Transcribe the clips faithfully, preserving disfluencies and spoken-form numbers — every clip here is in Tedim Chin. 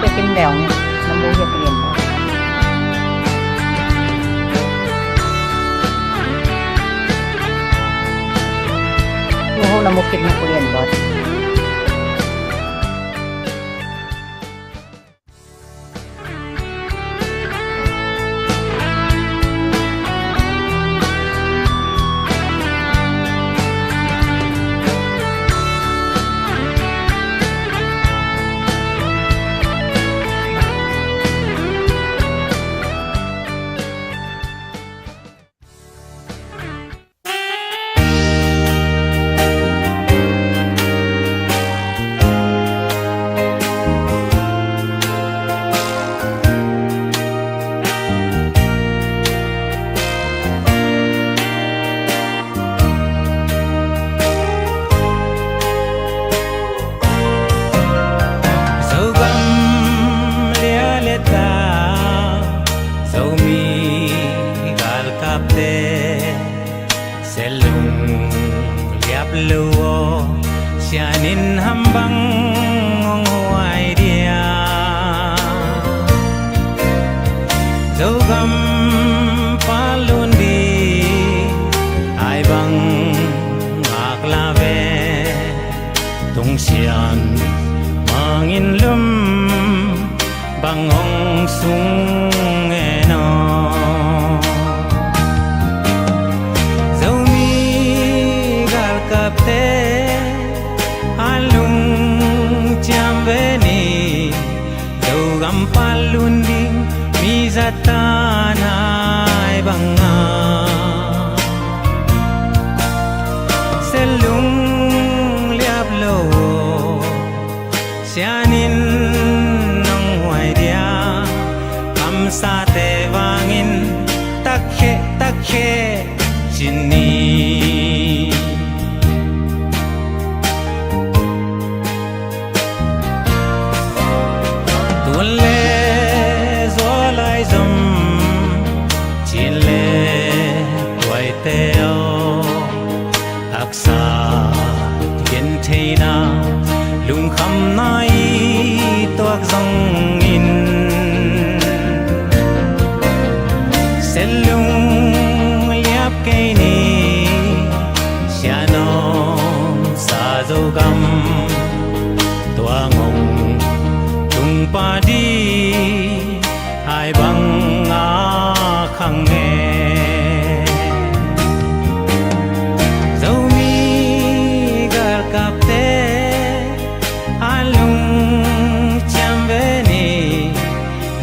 Pekin leong na mu hiak lian ba. Mu ho na mu kit na ku lian ba. Zogam lialeta, Zomi galkapte, Selung liap lo aw, sianin ham bang hong huai dia. Zogam palun di, ai bang ngak la ve. Tung sian mangin lum bang hong sung e no. Zomi galkapte, a lungciam ve ni. Zogam palun ding mi zatan ai bang a, Selung liap lo, sianin nong huai dia. Kamsate vangin takhe takhe ci ni. Tun le zualai zom, cin le tuaite aw, haksa gentheina, lungkhamna i tuak zongin, Selung liap kei ni. Sianom sa Zogam, tua ngong tung padi, ai bang a khang e. Zomi galkapte, a lungciam ve ni.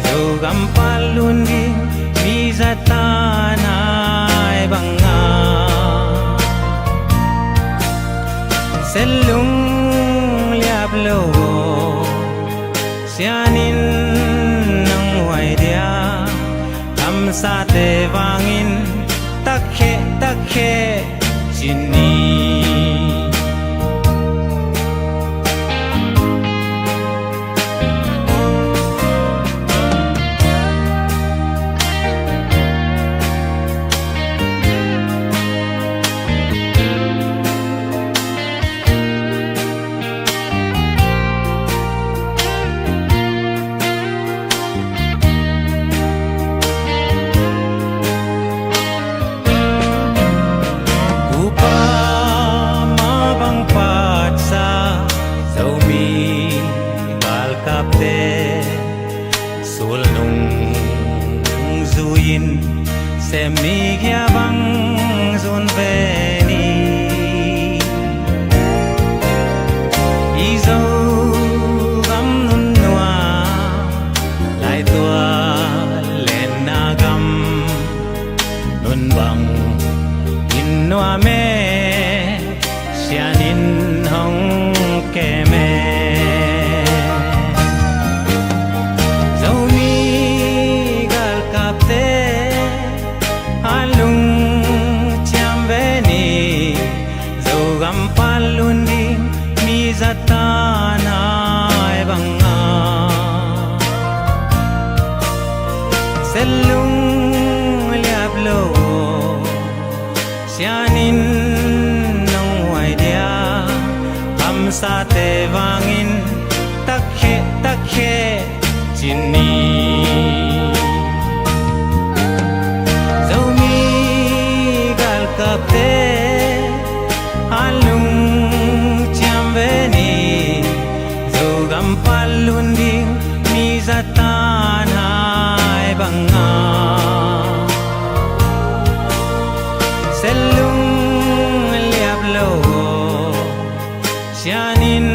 Zogam palun ding mi zatan ai bang a, Selung liap lo, sianin nong huai dia. Kamsate vangin takhe takhe ci ni. Kupa ma bang patsa, Zomi galkapte, sulnung zui-in, sem mi kia bang zun ve ni. I Zogam nunua, laitual lenna gam, nun bang in nuam e, sianin hong kem e. Zomi galkapte, a lungciam ve ni. Zogam palun ding mi zatan ai bang a, Selung liap lo, sianin nong huai dia. Kamsate vangin takhe takhe Ni Zomi galkapte a lungciam ve ni, Zogam pan lun ding mi zatan hai banga sel lung liap lo. Sianin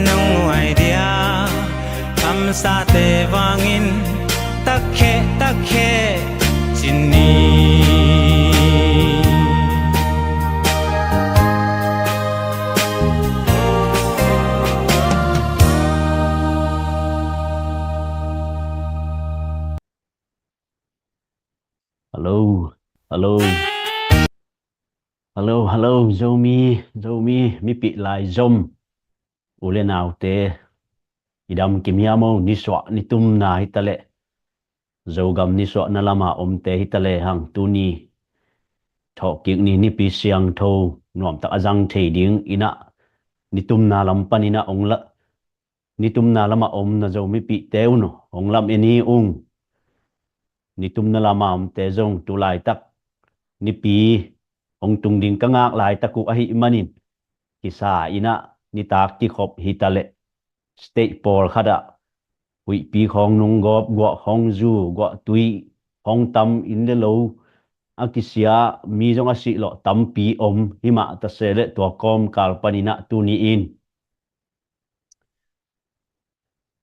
nong uai dia kamsate vangin takheh takheh cin ni. Hello, hello. Hello, hello, Zomi, Zomi, mipih lai zom. U le naute, i dam kim hiam o, nisuah nitumna hi taleh, Zogam nisuahna lama omte hi taleh hang tuni thawhkik ni, Nipi siangtho nuamtak a zang thei ding inah, nitumna lam pan inah ong la, nitumna lama om na Zomipihte un hong lam en hi ung. Nitumna lama omte zong tu laitak nipi hong tung ding ka ngak laitak uh ahih manin, kisa inah nitak kikhop hi taleh, state pawlkhat ah huihpi khawng nunggawp, guah khawng zu, guah tui khawng tam, inn le lo a kisia, mi zong a sihlawh tampi om. Himah tase le tua kawmkal pan inah tuni in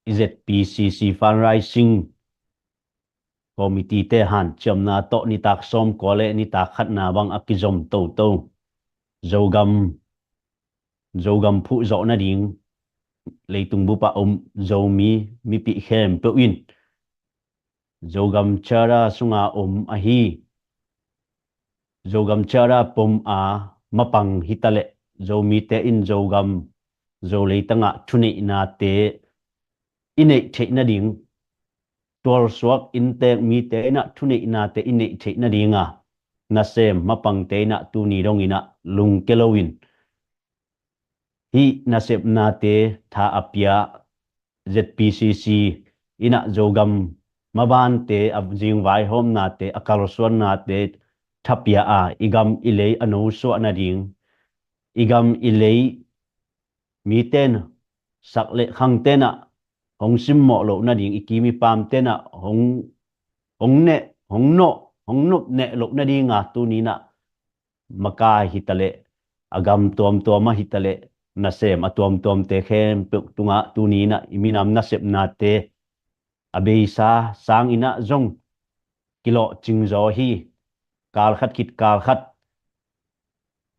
i Z P C C fundraising committee te hanciamna tawh nitak sawmkua le nitak khatna bang a kizom toto. Zogam, Zogam phuh zawh nading leitung bup ah om Zomi mipih khempeuh in Zogam Charter sunga om ahi. Zogam Charter pom a mapang hi taleh, Zomite in Zogam, Zo leitangah thuneihnate i neih theih nading, tualsuak inntek mite inah thuneihnate i neih theih nadinga nasem mapangte inah tuni dong inah lungke loin hih nasepnate tha a pia, Z P C C inah Zogam mabante a zingvaihawmnate, a kalsuannate thapia a, i gam i lei a nosuah nading, i gam i lei miten sak le khangten ah hong simmawh loh nading, i kim i pamten ah hong, hong neh, hong nawh, hong nop neh loh nadinga tuni inah makai hi taleh, a gam tuamtuam ah hi taleh, nasem a tuamtuamte khempeuh tungah tuni inah i minam nasepnate a beisa sang inah zong kilawhcing zaw hi. Kalkhat khit kalkhat,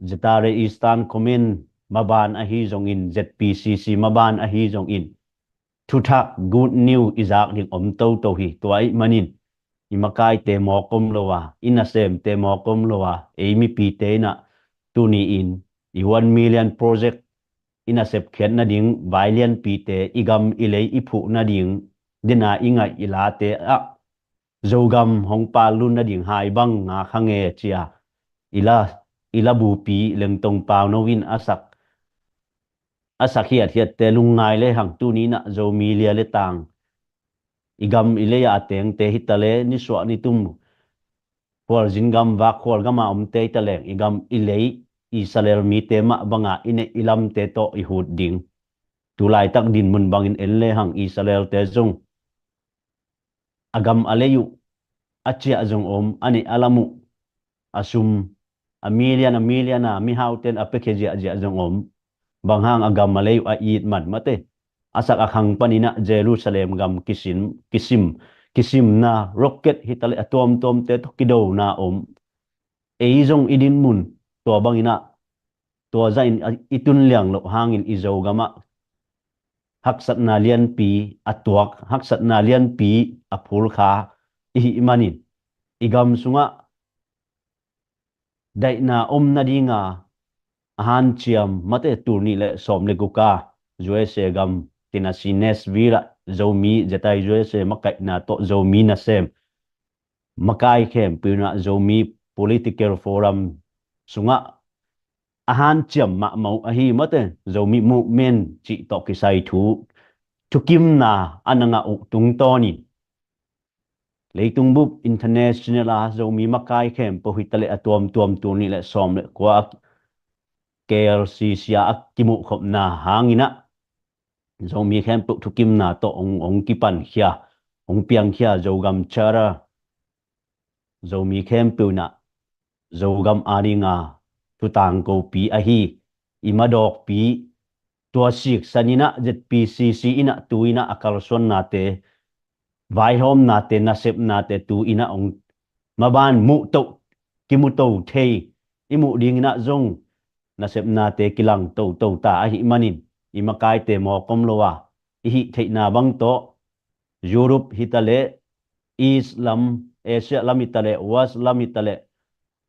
Zatare Eastern Command maban ahi zongin, Z P C C maban ahi zongin, thuthak, good news i zak ding om toto hi. Tua ahih manin i makaite mawk om lo a, i nasemte mawk om lo a, ei mipite inah tuni in i one million project i nasepkhiat nading vai lianpite, i gam i lei i phuh nading dena i ngaih i late ah Zogam hong pal lun nading hai bang nga kha nge cia i la, i la bupi Lengtong Pauno in a sak, a sak hiathiatte lungngai le hang tuni inah Zomi lia le tang, i gam i lei a tengte hi taleh, nisuah nitum khualzin gam vak khualgam a omte hi taleh, i gam i lei Israel mite mah banga i neih i lamte tawh i hut ding. Tu laitak dinmun bangin en le hang Israelte zong a gam a lei uh a ciah zong om, a neih a lam uh a sum a million a million a mihauten a piakhia ziahziah zong om. Bang hang a gam a lei uh a it man mate, a sak a khang pan inah Jerusalem gam kisim, kisim, kisimna, rocket hi taleh a tuamtuamte tawh kidona om. Ei zong i dinmun tua bang inah tua zahin a, i tun liang loh hangin i Zogam ah haksatna lianpi a tuak, haksatna lianpi a phulkha i hih manin, i gam sungah daihna om nadinga a hanciam mate, tul nih le sawm le guk a U S A gam Tennessee Nashville ah Zomi Zetai U S A makaihna tawh Zomi nasem makai khempeuh inah Zomi Political Forum sungah a hanciam mahmah uh ahi mate, Zomi Movement cih tawh kisai thu thukimna a na ngah uh tungtawnin leitung bup international a Zomi makai khempeuh hi taleh a tuamtuam tul nih le sawm le kua K L C C a a kimuhkhopna hangin ah Zomi khempeuh thukimna tawh hong, hong kipankhia, hong piangkhia Zogam Charter, Zomi khempeuh in ah Zogam adinga thutangkopi ahi i madawkpi, tua siksan in ah Z P C C in ah tu in ah a kalsuannate, vaihawmnate, nasepnate tu in ah hong maban muhtoh, kimuto thei, i muh ding in ah zong nasepnate kilang toto ta ahih manin i makaite mawk om lo a, i hih theihna bang tawh Europe hi taleh, East lam, Asia lam hi taleh, West lam hi taleh,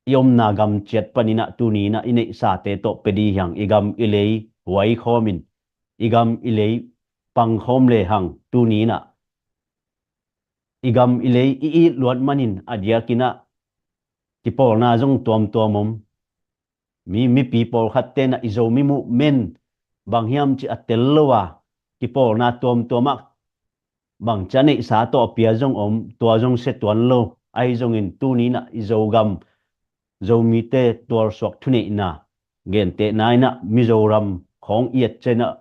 i omna gam ciat panin ah tuni in ah i neihsate tawh pia dih hiang. I gam i lei huai khawmin, i gam i lei pang khawm lehang tuni in ah i gam i lei i it luat manin a diakin ah kipawlna zong tuamtuam om. Mi, mipi pawlkhatte in ah i Zomi movement bang hiam cih a tel lo a, kipawlna tuamtuam ah bang ci a neihsa tawh a pia zong om, tua zong sia tuan lo. Ahi zongin tuni in ah i Zogam, Zomite tualsuak thuneihna, gentehna in ah Mizoram khawng i et ciang ah,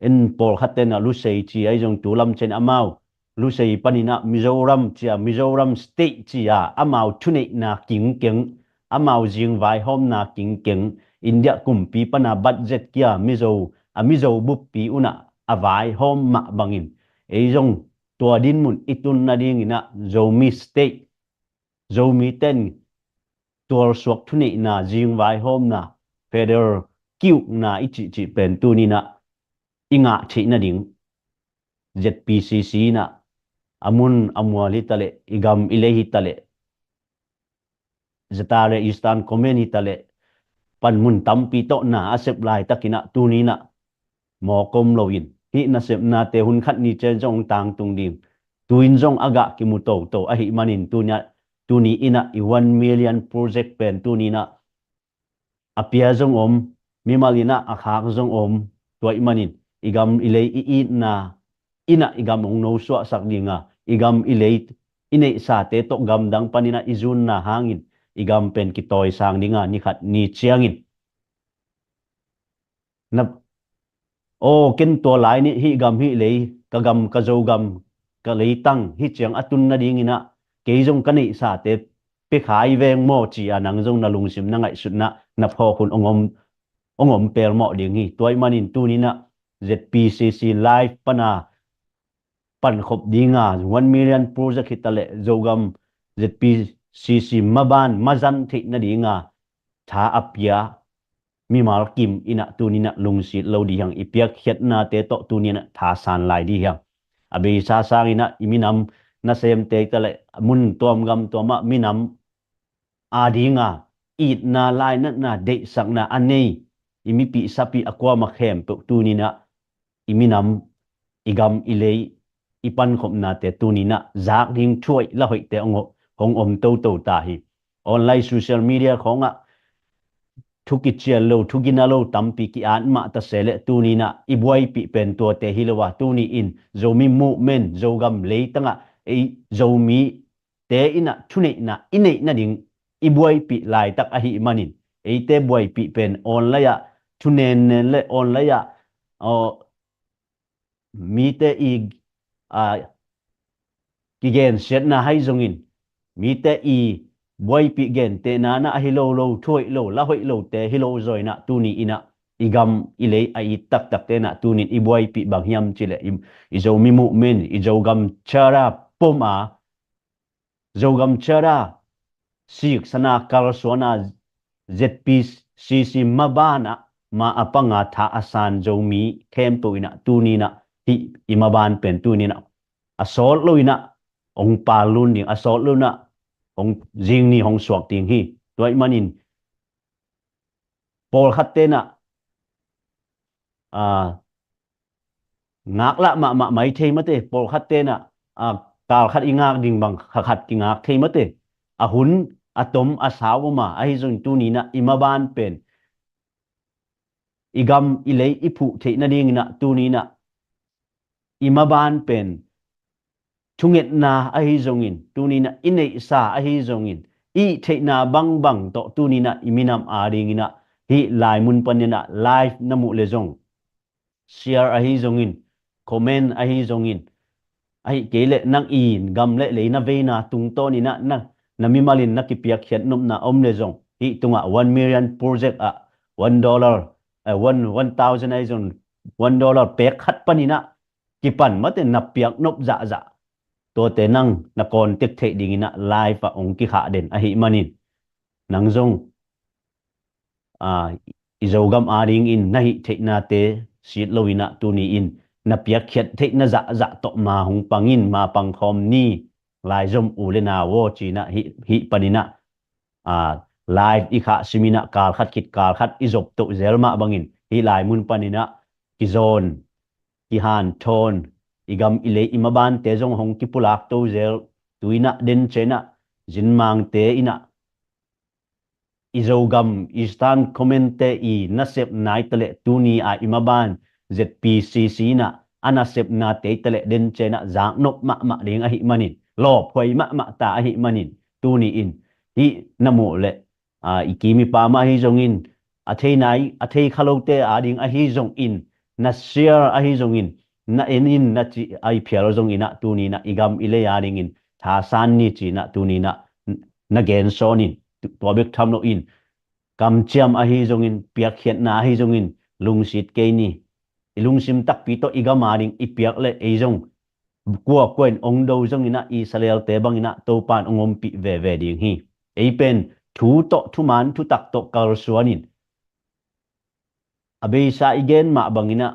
en pawlkhatte in ah Lusei ci ahi zong tu lam ciang amau Lusei panin ah Mizoram ci a, Mizoram State ci a, amau thuneihna kingkeng, amau zingvaihawmna kingkeng, India kumpi pana budget kia Mizo, a Mizo buppi un ah a vaihawm mah bangin ei zong tua dinmun i tun nadingin ah Zomi State, Zomite in tualsuak thuneihna, zingvaihawmna, federal kiukna i cihcih pen tuni in ah i ngah theih nading Z P C C in ah a mun a mual hi taleh, i gam i lei hi taleh, Zatare Eastern Command hi taleh, panmun tampi tawh na a sep laitakin ah tuni in ah mawk om loin hih nasepnate hun khat ni ciang zong hong tangtung ding, tu-in zong a gah kimu toto ahih manin tuni ah, tuni in ah i one million project pen tuni in ah a pia zong om, mimal in ah a khak zong om. Tua ahih manin i gam i lei i itna in ah i gam hong nosuahsak ding a, i gam i lei i neihsate tawh gamdang panin ah i zunna hangin i gam pen kitawisang ding a, ni khat ni ciangin na, aw, ken tua lai ni hih gam hih lei, ka gam, ka Zogam, ka leitang hih ciang a tun nadingin ah kei zong ka neihsate pia kha hi veng maw ci a, nang zong na lungsim na ngaihsutna na phawk hun hong om, hong om pelmawh ding hi. Tua ahih manin tuni in ah Z P C C live pana pankhop ding a, one million project hi taleh Zogam Z P C C maban mazan theih nading a tha a pia mimal kim in ah tuni in ah lungsit lo dih hiang, i piakkhiatnate tawh tuni in ah thasan lai dih hiang. A beisa sangin ah i minam nasemte hi taleh, mun tuam gam tuam ah minam ading a itna, lainatna, deihsakna a nei i mipih sapih a kuamah khempeuh tuni in ah i minam, i gam i lei i pankhopnate tuni in ah zak ding thu hoih la hoihte hong, hong om toto ta hi. Online social media khawngah thu kician lo, thu gina lo tampi ki-at mah ta se leh tuni in ah i buaipih pen tuate hi lo a, tuni in Zomi movement, Zogam leitang ah ei Zomi te in ah thuneihna i neih nading i buaipih laitak ahih manin, eite buaipih pen online ah thu nennen le online ah, aw, mite i, a, kigensiatna hai zongin, mite i buaipih gentehna na ahi lo lo, thu hoih lo, la hoih lote hi lo zaw in ah tuni in ah i gam i lei a it taktakte in ah tuni in i buaipih bang hiam cih leh i, i Zomi movement, i Zogam Charter pom a, Zogam Charter siksan a, kalsuan a, Z P C C maban ah ma a pang a tha a san Zomi khempeuh in ah tuni in ah hih i maban pen tuni in ah a sawt lo in ah hong pal lun ding, a sawt lo in ah hong, zing ni hong suak ding hi. Tua ahih manin pawlkhatte in ah, a, ngaklah mahmah mai thei mate, pawlkhatte in ah, a, kal khat i ngak ding bang kha khat kingak thei mate. A hun a tom a sau om a, ahi zong tuni in ah i maban pen i gam i lei i phuh theih nadingin ah tuni in ah i maban pen thungetna ahi zongin, tuninah i neihsa ahi zongin, i theihna bangbang tawh tuninah i minam adinginah hih lai mun paninah live na muh le zong, share ahi zongin, comment ahi zongin, ahi kei leh nang in gam le lei na veina tungtawninah na, na mimalin na kipiakkhiat nopna om le zong, hih tungah one million project ah one dollar, eh, one, one thousand ahi zong, one dollar pek khat paninah kipan mate na piak nop zahzah, tuate nang na contact theih dinginah live ah hong kikhah den ahi manin, nang zong i Zogam adingin na hih theihnate sit loinah tuni-in na piakkhiat theihna zahzah tawh ma hong pangin ma pangkhawm ni, laizom u le nau aw cinah hih, hih paninah live i khah siminah kalkhat khit kalkhat i zop toh zel mah bangin hih lai mun paninah kizawn, kihanthawn, i gam i lei i mabante zong hong kipulak to zel, tuinah den cenah zinmangte inah i Zogam Eastern Command-te i nasepna i taleh tuni a i maban Z P C C inah a nasepnate i taleh den cenah zaknop mahmah ding ahi manin, lawphuai mahmah ta ahi manin, tuni-in hih na muh leh i kimipa mah ahi zongin, a thei nai a thei khalote ading ahi zongin, na share ahi zongin, na enin na ci a i phial zonginah tuninah i gam i lei adingin thasan ni cinah tuninah na gensawnin, tua bek tham loin kamciam ahi zongin, piakkhiatna ahi zongin lungsit kei ni. I lungsim takpi tawh i gam ading i piak le ei zong kuakua in ong do zonginah Israel-te banginah Topan ong ompih veve ding hi. Ei pen thu tawh thuman thutak tawh kalsuanin a beisa i gen mah banginah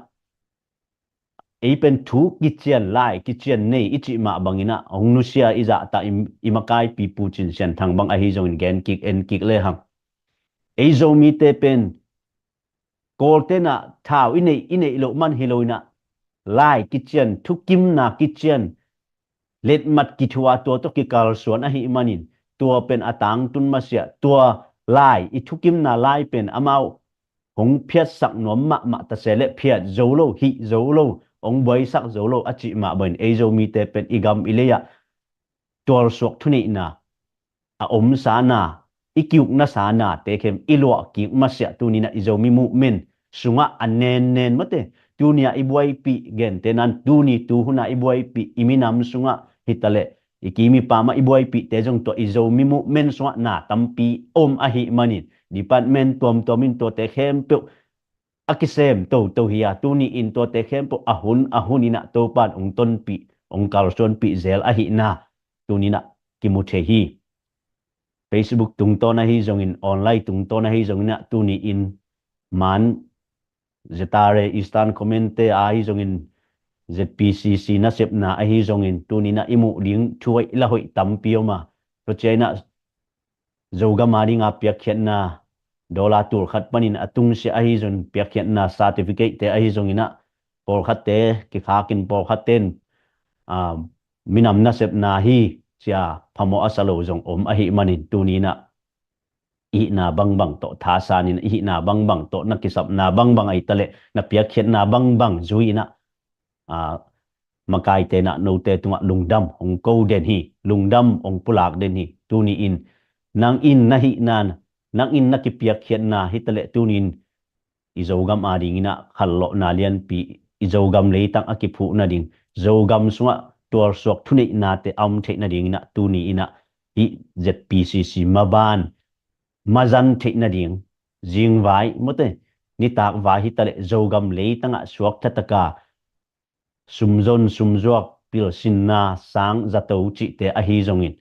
ei pen thu kician lai kician nei i cih mah banginah hong nusia i zahta i makaipi Pu Cin Sian Thang bang ahi zongin gen kik en kik le hang. Ei Zomite pen Kawltenah thau i neih i neih loh man hi loinah lai kician, thukimna kician, letmat kithua tua tawh kikalsuan ahi manin, tua pen a tangtun masiah, tua lai i thukimna lai pen amau hong phiatsak nuam mahmah ta se le phiat zo lo, hih zo lo, hong buaisak zo lo a cih mah bangin ei Zomite pen i gam i lei-ah tualsuak thuneihna a omsa na, i kiuknasa nate khem i luah kik masiah tuninah i Zomi movement sungah a nennen mate, tunia i buaipih gente nan tuni tuhuna i buaipih i minam sungah hitaleh i kimipa mah i buaipihte zong tua i Zomi movement sungah na tampi om ahi manin department tuamtuam in tuate khempeuh a kisem toto hi a, tuni-in tuate khempeuh a hun a huninah Topan ong tonpih ong kalsuanpih zel ahihna tuninah kimu thei hi. Facebook tungtawn ahi zongin, online tungtawn ahi zonginah tuni-in man Zetare Eastern Command-te ahi zongin, Z P C C nasepna ahi zongin tuninah i muh ding thu hoih la hoih tampi om a, tua ciah inah Zogam a dinga piakkhiatna dollar tul khat panin a tungsiah ahi zongin piakkhiatna certificate-te ahi zonginah pawlkhatte kikhakin pawlkhatte in minam nasepna hi cia phamawh a sa lo zong om ahi manin tuninah i hihna bangbang tawh thasanin i hihna bangbang tawh na kisapna bangbang ahi taleh na piakkhiatna bangbang zui inah makaite nah note tungah lungdam hong ko den hi, lungdam hong pulak den hi. Tuni-in nang in na hihna, nang in na kipiakkhiatna hitaleh tuni-in i Zogam a dinginah khanlawhna lianpi, i Zogam leitang a kiphuh nading, Zogam sungah tualsuak thuneihnate a om theih nadinginah tuni-inah hih Z P C C maban mazan theih nading, zingvai mate, nitakvai hitaleh Zogam leitangah suakta taka sumzon sumzuak pilsinna sang zato cihte ahi zongin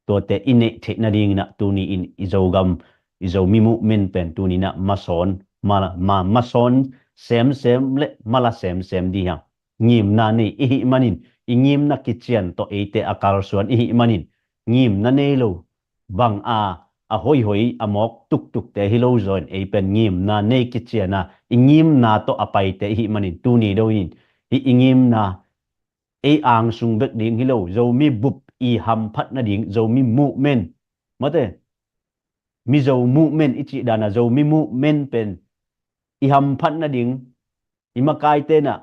tuate i neih theih nadinginah tuni-in i Zogam i Zomi movement pen tuninah masawn, ma, ma, masawn semsem le mala semsem dihang. Ngimna nei i hih manin, i ngimna kician tawh eite a kalsuan i hih manin, ngimna nei lo bang a a hoihoi a mawk tuktukte hi lo zaw in ei pen ngimna nei kiciana i ngimna tawh a paite i hih manin tuni donin hih i ngimna ei angsung bek ding hi lo, Zomi bup i hamphat nading, Zomi movement mate, Mizo movement i cih dana Zomi movement pen i hamphat nading i makaite nah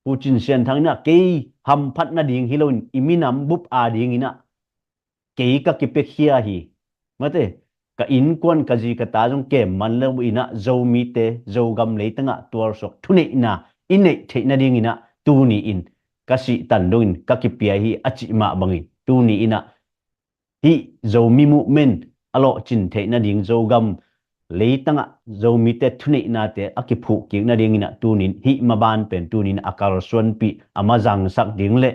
Pu Cin Sian Thang in ah kei hamphat nading hi loin i minam bup adingin ah kei ka kipiakhia hi. Mate, ka innkuan ka zi ka ta zong kem man lo in ah Zomite Zogam leitangah tualsuak thuneihna i neih theih nadingin ah tuni in ka sihtan dongin ka kipia hi a cih mah bangin tuni in ah hih Zomi movement a lawhcin theih nading Zogam leitangah Zomite thuneihnate a kiphuh kik nadingin ah tunin hih maban pen tunin a kalsuanpih a mazangsak ding le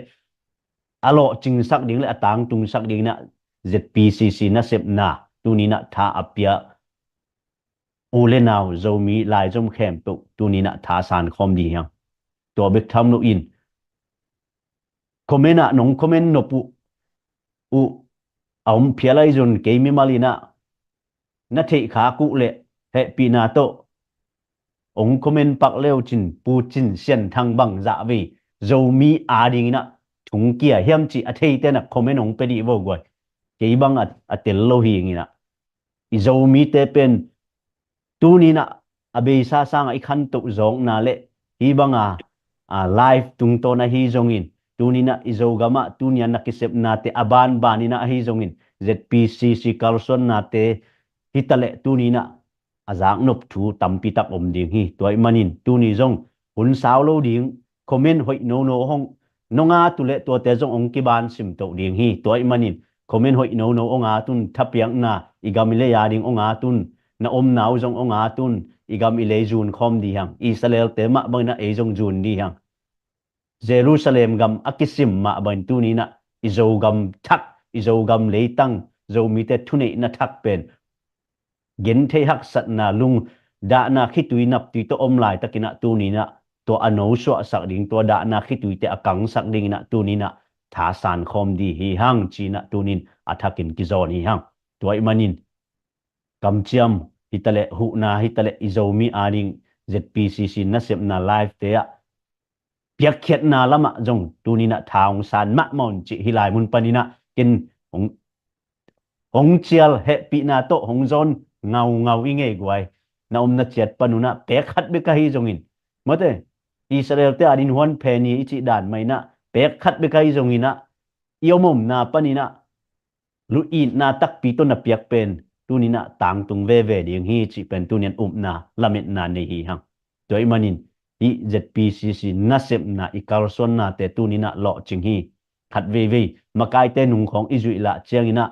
a lawhcingsak ding le a tangtungsak dingin ah Z P C C nasepna tunin ah tha a pia u le nau Zomi laizom khempeuh tunin ah tha sankhawm ding hi hang. Tua bek tham loin comment ah nong comment nop uh uh a om phial ahi zong kei mimal in ah na theih khak uh le hehpihna tawh ong comment pak leu cin Pu Cin Sian Thang bang zah vei Zomi adingin ah thung kia hiam cih a theite na comment ong pe dih vo guai. Kei bang a, a tel lo hi ing in ah i Zomite pen tunin ah a beisa sangah i khantoh zawkna le hih banga a live tungtawn ahi zongin tunin ah i Zogam ah tunia na kisepnate a banbanin ah ahi zongin Z P C C kalsuannate hi ta le tunin ah a zaknop thu tampi tak om ding hi. Tua ih manin tuni zong hun sau lo ding comment hoih nono hong nong at uh le tuate zong ong kiban simtoh ding hi. Tua ih manin comment hoih nono ong at un, thapiakna i gam i lei ading ong at un, na omna uh zong ong at un, i gam i lei zun khawm ding hi hang. Israelte mah bangin ah ei zong zun ding hi hang. Jerusalem gam a kisim mah bangin tunin ah i Zogam thak, i Zogam leitang, Zomite thuneihna thak pen genthei haksatna lungdahna khitui naptui tawh om laitakin ah tunin ah tua a nosuahsak ding, tua dahna khituite a kangsak dingin ah tunin ah tha sankhawm ding hi hang ci-in ah tunin a thakin kizawn hi hang. Tua ih manin kamciam hi ta le huhna hi ta le i Zomi ading Z P C C nasepna live te ah piakkhiatna lamah zong tunin ah tha hong san mahmah un cih hih lai mun panin ah ken hong, hong cial hehpihna tawh hong zawn ngaungau i ngei guai. Na omna ciat panun ah pek khat bek ahi zongin mate Israelte adin huan phe ni i cih dan mah in ah pek khat bek ahi zongin ah i om omna panin ah lu itna takpi tawh na piak pen tunin ah tangtung veve ding hi cih pen tunin upna lametna nei hi hang. Tua ih manin hih Z P C C nasepna i kalsuannate tunin ah lawhcing hi. Khat veivei makaite nungkhawng i zuih lah ciangin ah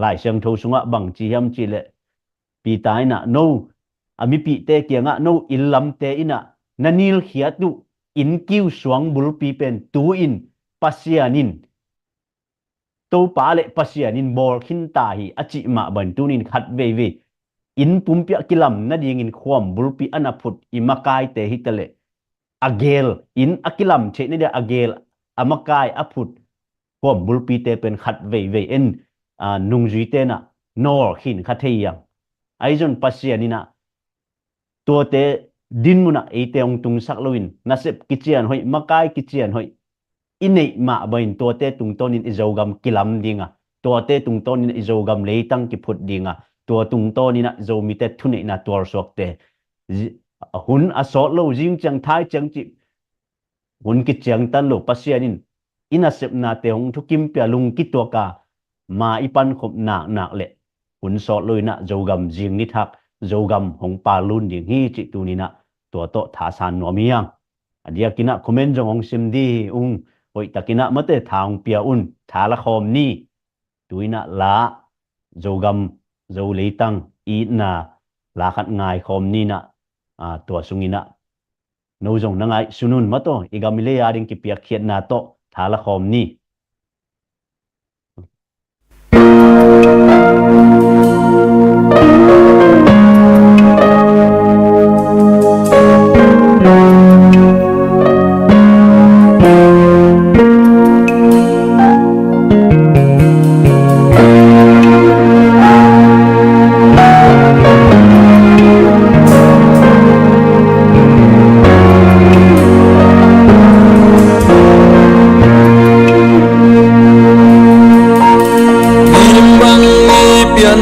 Lai Siangtho sungah bang ci hiam cih leh Peter in ah no a mipihte kiangah no inn lamte in ah na nilkhiat uh inn kiu suang bulpi pen tu-in Pasian in Topa le Pasian in bawl khinta hi a cih mah bangin tunin khat veivei inn pumpi ah kilam nadingin khuam bulpi a na phut i makaite hi ta le a gel inn a kilam theih nading a gel a makai a phut khuam bulpite pen khat veivei en a nungzuite in ah nawl khin kha thei hi hang. Ahi zong Pasian in ah tuate dinmun ah eite hong tungsak loin nasep kician hoih makai kician hoih i neih mah bangin tuate tungtawnin i Zogam kilam ding a, tuate tungtawnin i Zogam leitang kiphut ding a, tua tungtawnin ah Zomite thuneihna tualsuakte zi-, hun a sawt lo zing ciang thai ciang cih hun kiciangtan lo Pasian in i nasepnate hong thukimpia lungkituak a ma i pankhop naknak le hun sawt lo in ah Zogam zing nithak Zogam hong palun ding hi cih tunin ah tua tawh thasan nuam hi hang. A diakin ah comment zong hong sim dih hi ung. Hoihtakin ah mate tha hong pia un, tha la khawm ni. Tu-in ah la Zogam Zo leitang itna la khat ngai khawm ni in ah, a, tua sungin ah no zong na ngaihsun un mate i gam i lei ading kipiakkhiatna tawh tha la khawm ni. Bang mi pian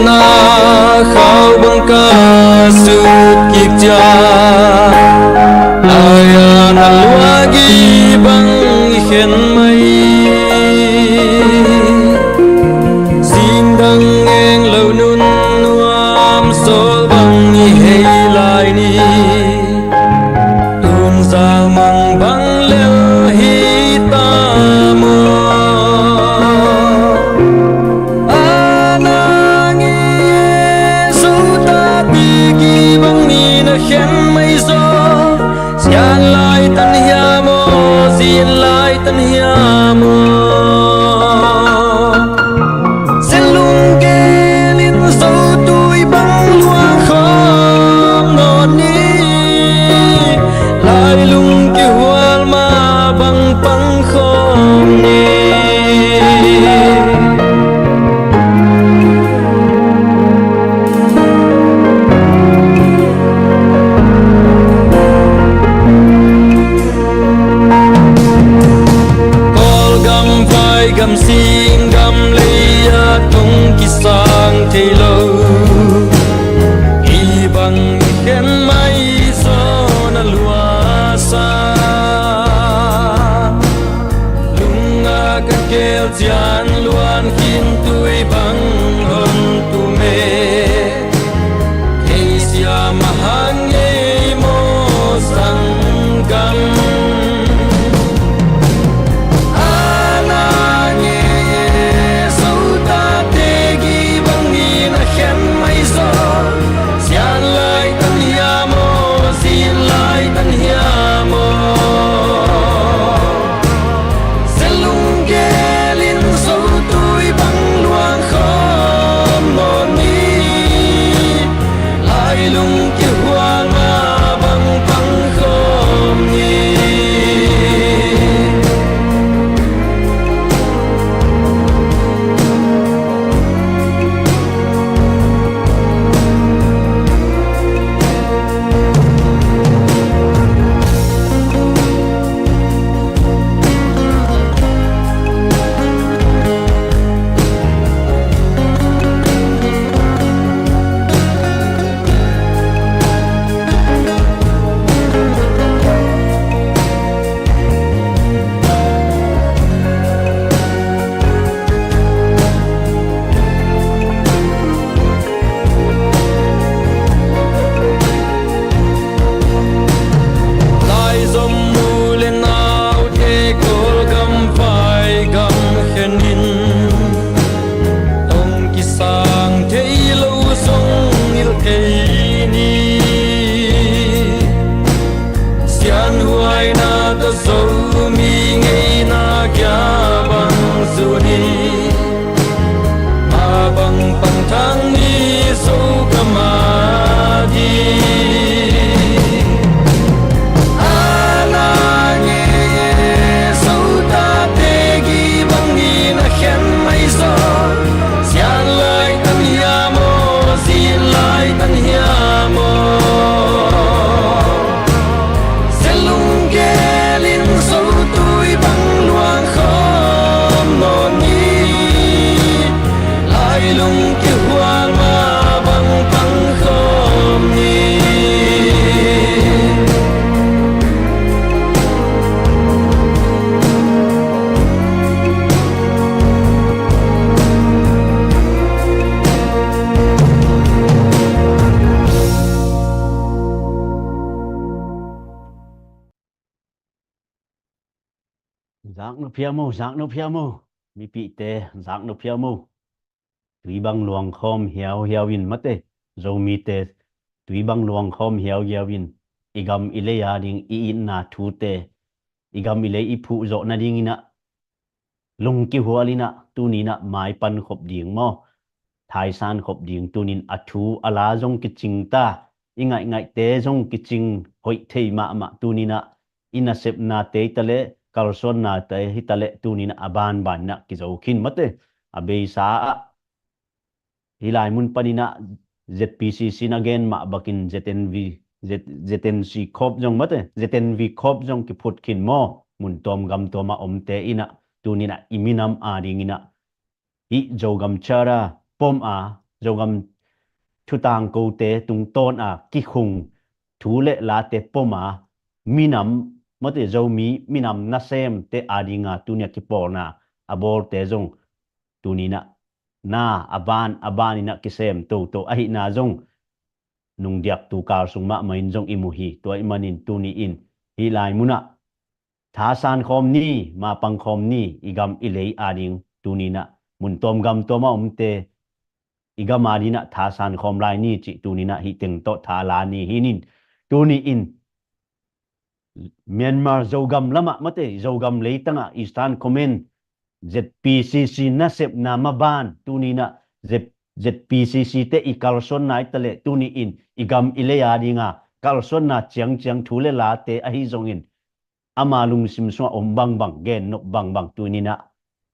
Sian lunggel in zo tui bang luang khawm nawn ni. Lailung kihual ma bang pang khawm ni. Kawlgam, vaigam, singgam lei ah tong kisang thei lo. Kei bang khen mai zaw na luasa. Lung a ka kel cian luan khin tui bang hon tum e. Kei siam a hang ngei maw sanggam? A na ngei e, sotate gih bangin a khen mai zaw. Sian lai tan hiam aw, sin lai tan hiam aw? Sian lunggel in zo tui bang luang khawm nawn ni. Lailung kihual ma bang pang khawm ni. Laizom nu le naute Kawlgam, vaigam khenin tong kisang thei lo zong hilh kei ni. Sianhuaina tawh Zomi ngeina kia bang zun in, a bang pang thang ni Zogam a ding. A na ngei e, sotate gih bangin a khen mai zaw. Sian lai tan hiam aw, sin lai tan hiam aw? Sian lunggel in zo tui bang luang khawm nawn ni. Lailung kihual ma bang pang khawm ni. Zak nop hiam aw, zak nop hiam aw? Mipihte, zak nop hiam aw? Tui bang luang khawm hiauhiau in mate, Zomite tui bang luang khawm hiauhiau in, i gam i lei a ding i itna thute, i gam i lei i phuh zawh nadingin ah lung kihual in ah, tuni in ah mai pan khop ding maw, thaisan khop ding, tunin a thu a la zong kicing ta, i ngaihngaihnate zong kicing hoih thei mahmah, tunin ah i nasepnate hi taleh, kalsuannate hi taleh, tunin ah a banban in ah kizo khin mate. A beisa ah hih lai mun panin ah Z P C C in a gen mah bakin Z N V, Z-, Z N C Corps zong mate, Z N V Corps zong kiphut khin maw, mun tuam gam tuam a omte in ah, tunin ah i minam a dingin ah hih Zogam Charter pom a, Zogam thutangkote tungtawn a kikhung thu le late pom a, minam, mate, Zomi minam nasemte a dinga tuni a kipawlna a bawlte zong tuni in ah na a ban a ban in ah kisem toto ahihna zong nungdiaktu kal sung mahmah in zong i mu hi. Tua ahih manin tuni in hih lai mun ah thasan khawm ni, mapang khawm ni, i gam i lei a ding, tuni in ah mun tuam gam tuam a omte i gam a dingin ah thasan khawm lai ni cih, tuni in ah hih teng tawh tha la ni hi ning. Tuni in Myanmar Zogam lamah mate, Zogam leitangah Eastern Command, Z P C C nasepna maban tuninah Z, Z P C C te i kalsuanna i taleh tuni in i gam i lei a dinga kalsuanna ciangciang thu le late ahi zongin ama lungsim sungah om bangbang, gennop bangbang tuninah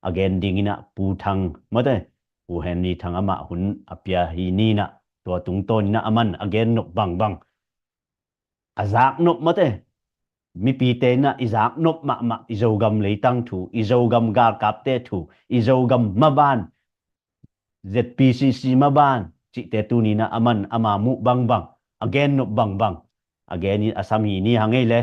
a gen dinginah Pu Thang mate, Pu Henry Thang amah hun a pia hi ninah tua tungtawninah aman a gennop bangbang a zaknop mate, mipite inah i zaknop mahmah i Zogam leitang thu, i Zogam galkapte thu, i Zogam maban, Z P C C maban cihte tuninah aman ama muh bangbang, a gennop bangbang a genin a sam hi ni hang ei le.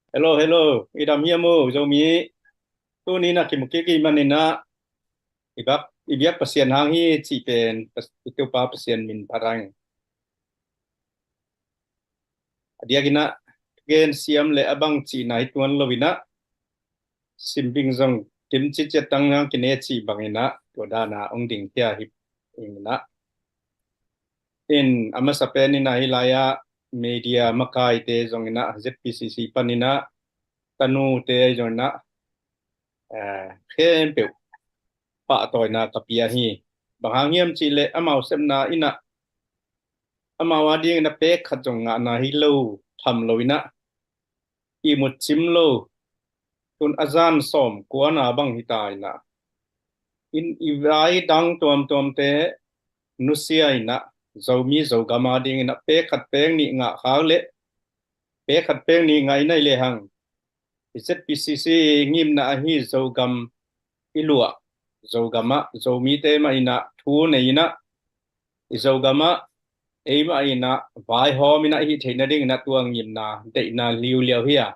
Hello, hello. I dam hiam uh, Zomi? Tuni na kimu kik i maninah i biak, i biak Pasian hang hi cih pen i Topa Pasian min phat hang. A diakinah gen siam le a bang cihna hi tuan loinah simbing zong kim ciciat tangnang kine cih banginah tua dana ong ding hia hi inginah. In a masa peninah hi lai-ah media makaite zonginah Z P C C paninah tanute zonginah khempeuh pahtawina ka pia hi. Bang hang hiam cihleh amau sepna inah amau a dingin a pek khat zong ngahna hi lo tham loinah i mut cim lo tun a zan sawm kuana bang hita inah in i vai dang tuamtuamte nusia inah Zomi Zogam a dingin a pek khat pek nih ngah khak leh pek khat pek nih ngah inah i lehang i Z P C C ngimna ahi Zogam i luah Zogamah Zomite mah inah thu nei inah i Zogamah eimah inah vaihawm inah i hih theih nadinginah tua ngimna deihna liuliau hi a.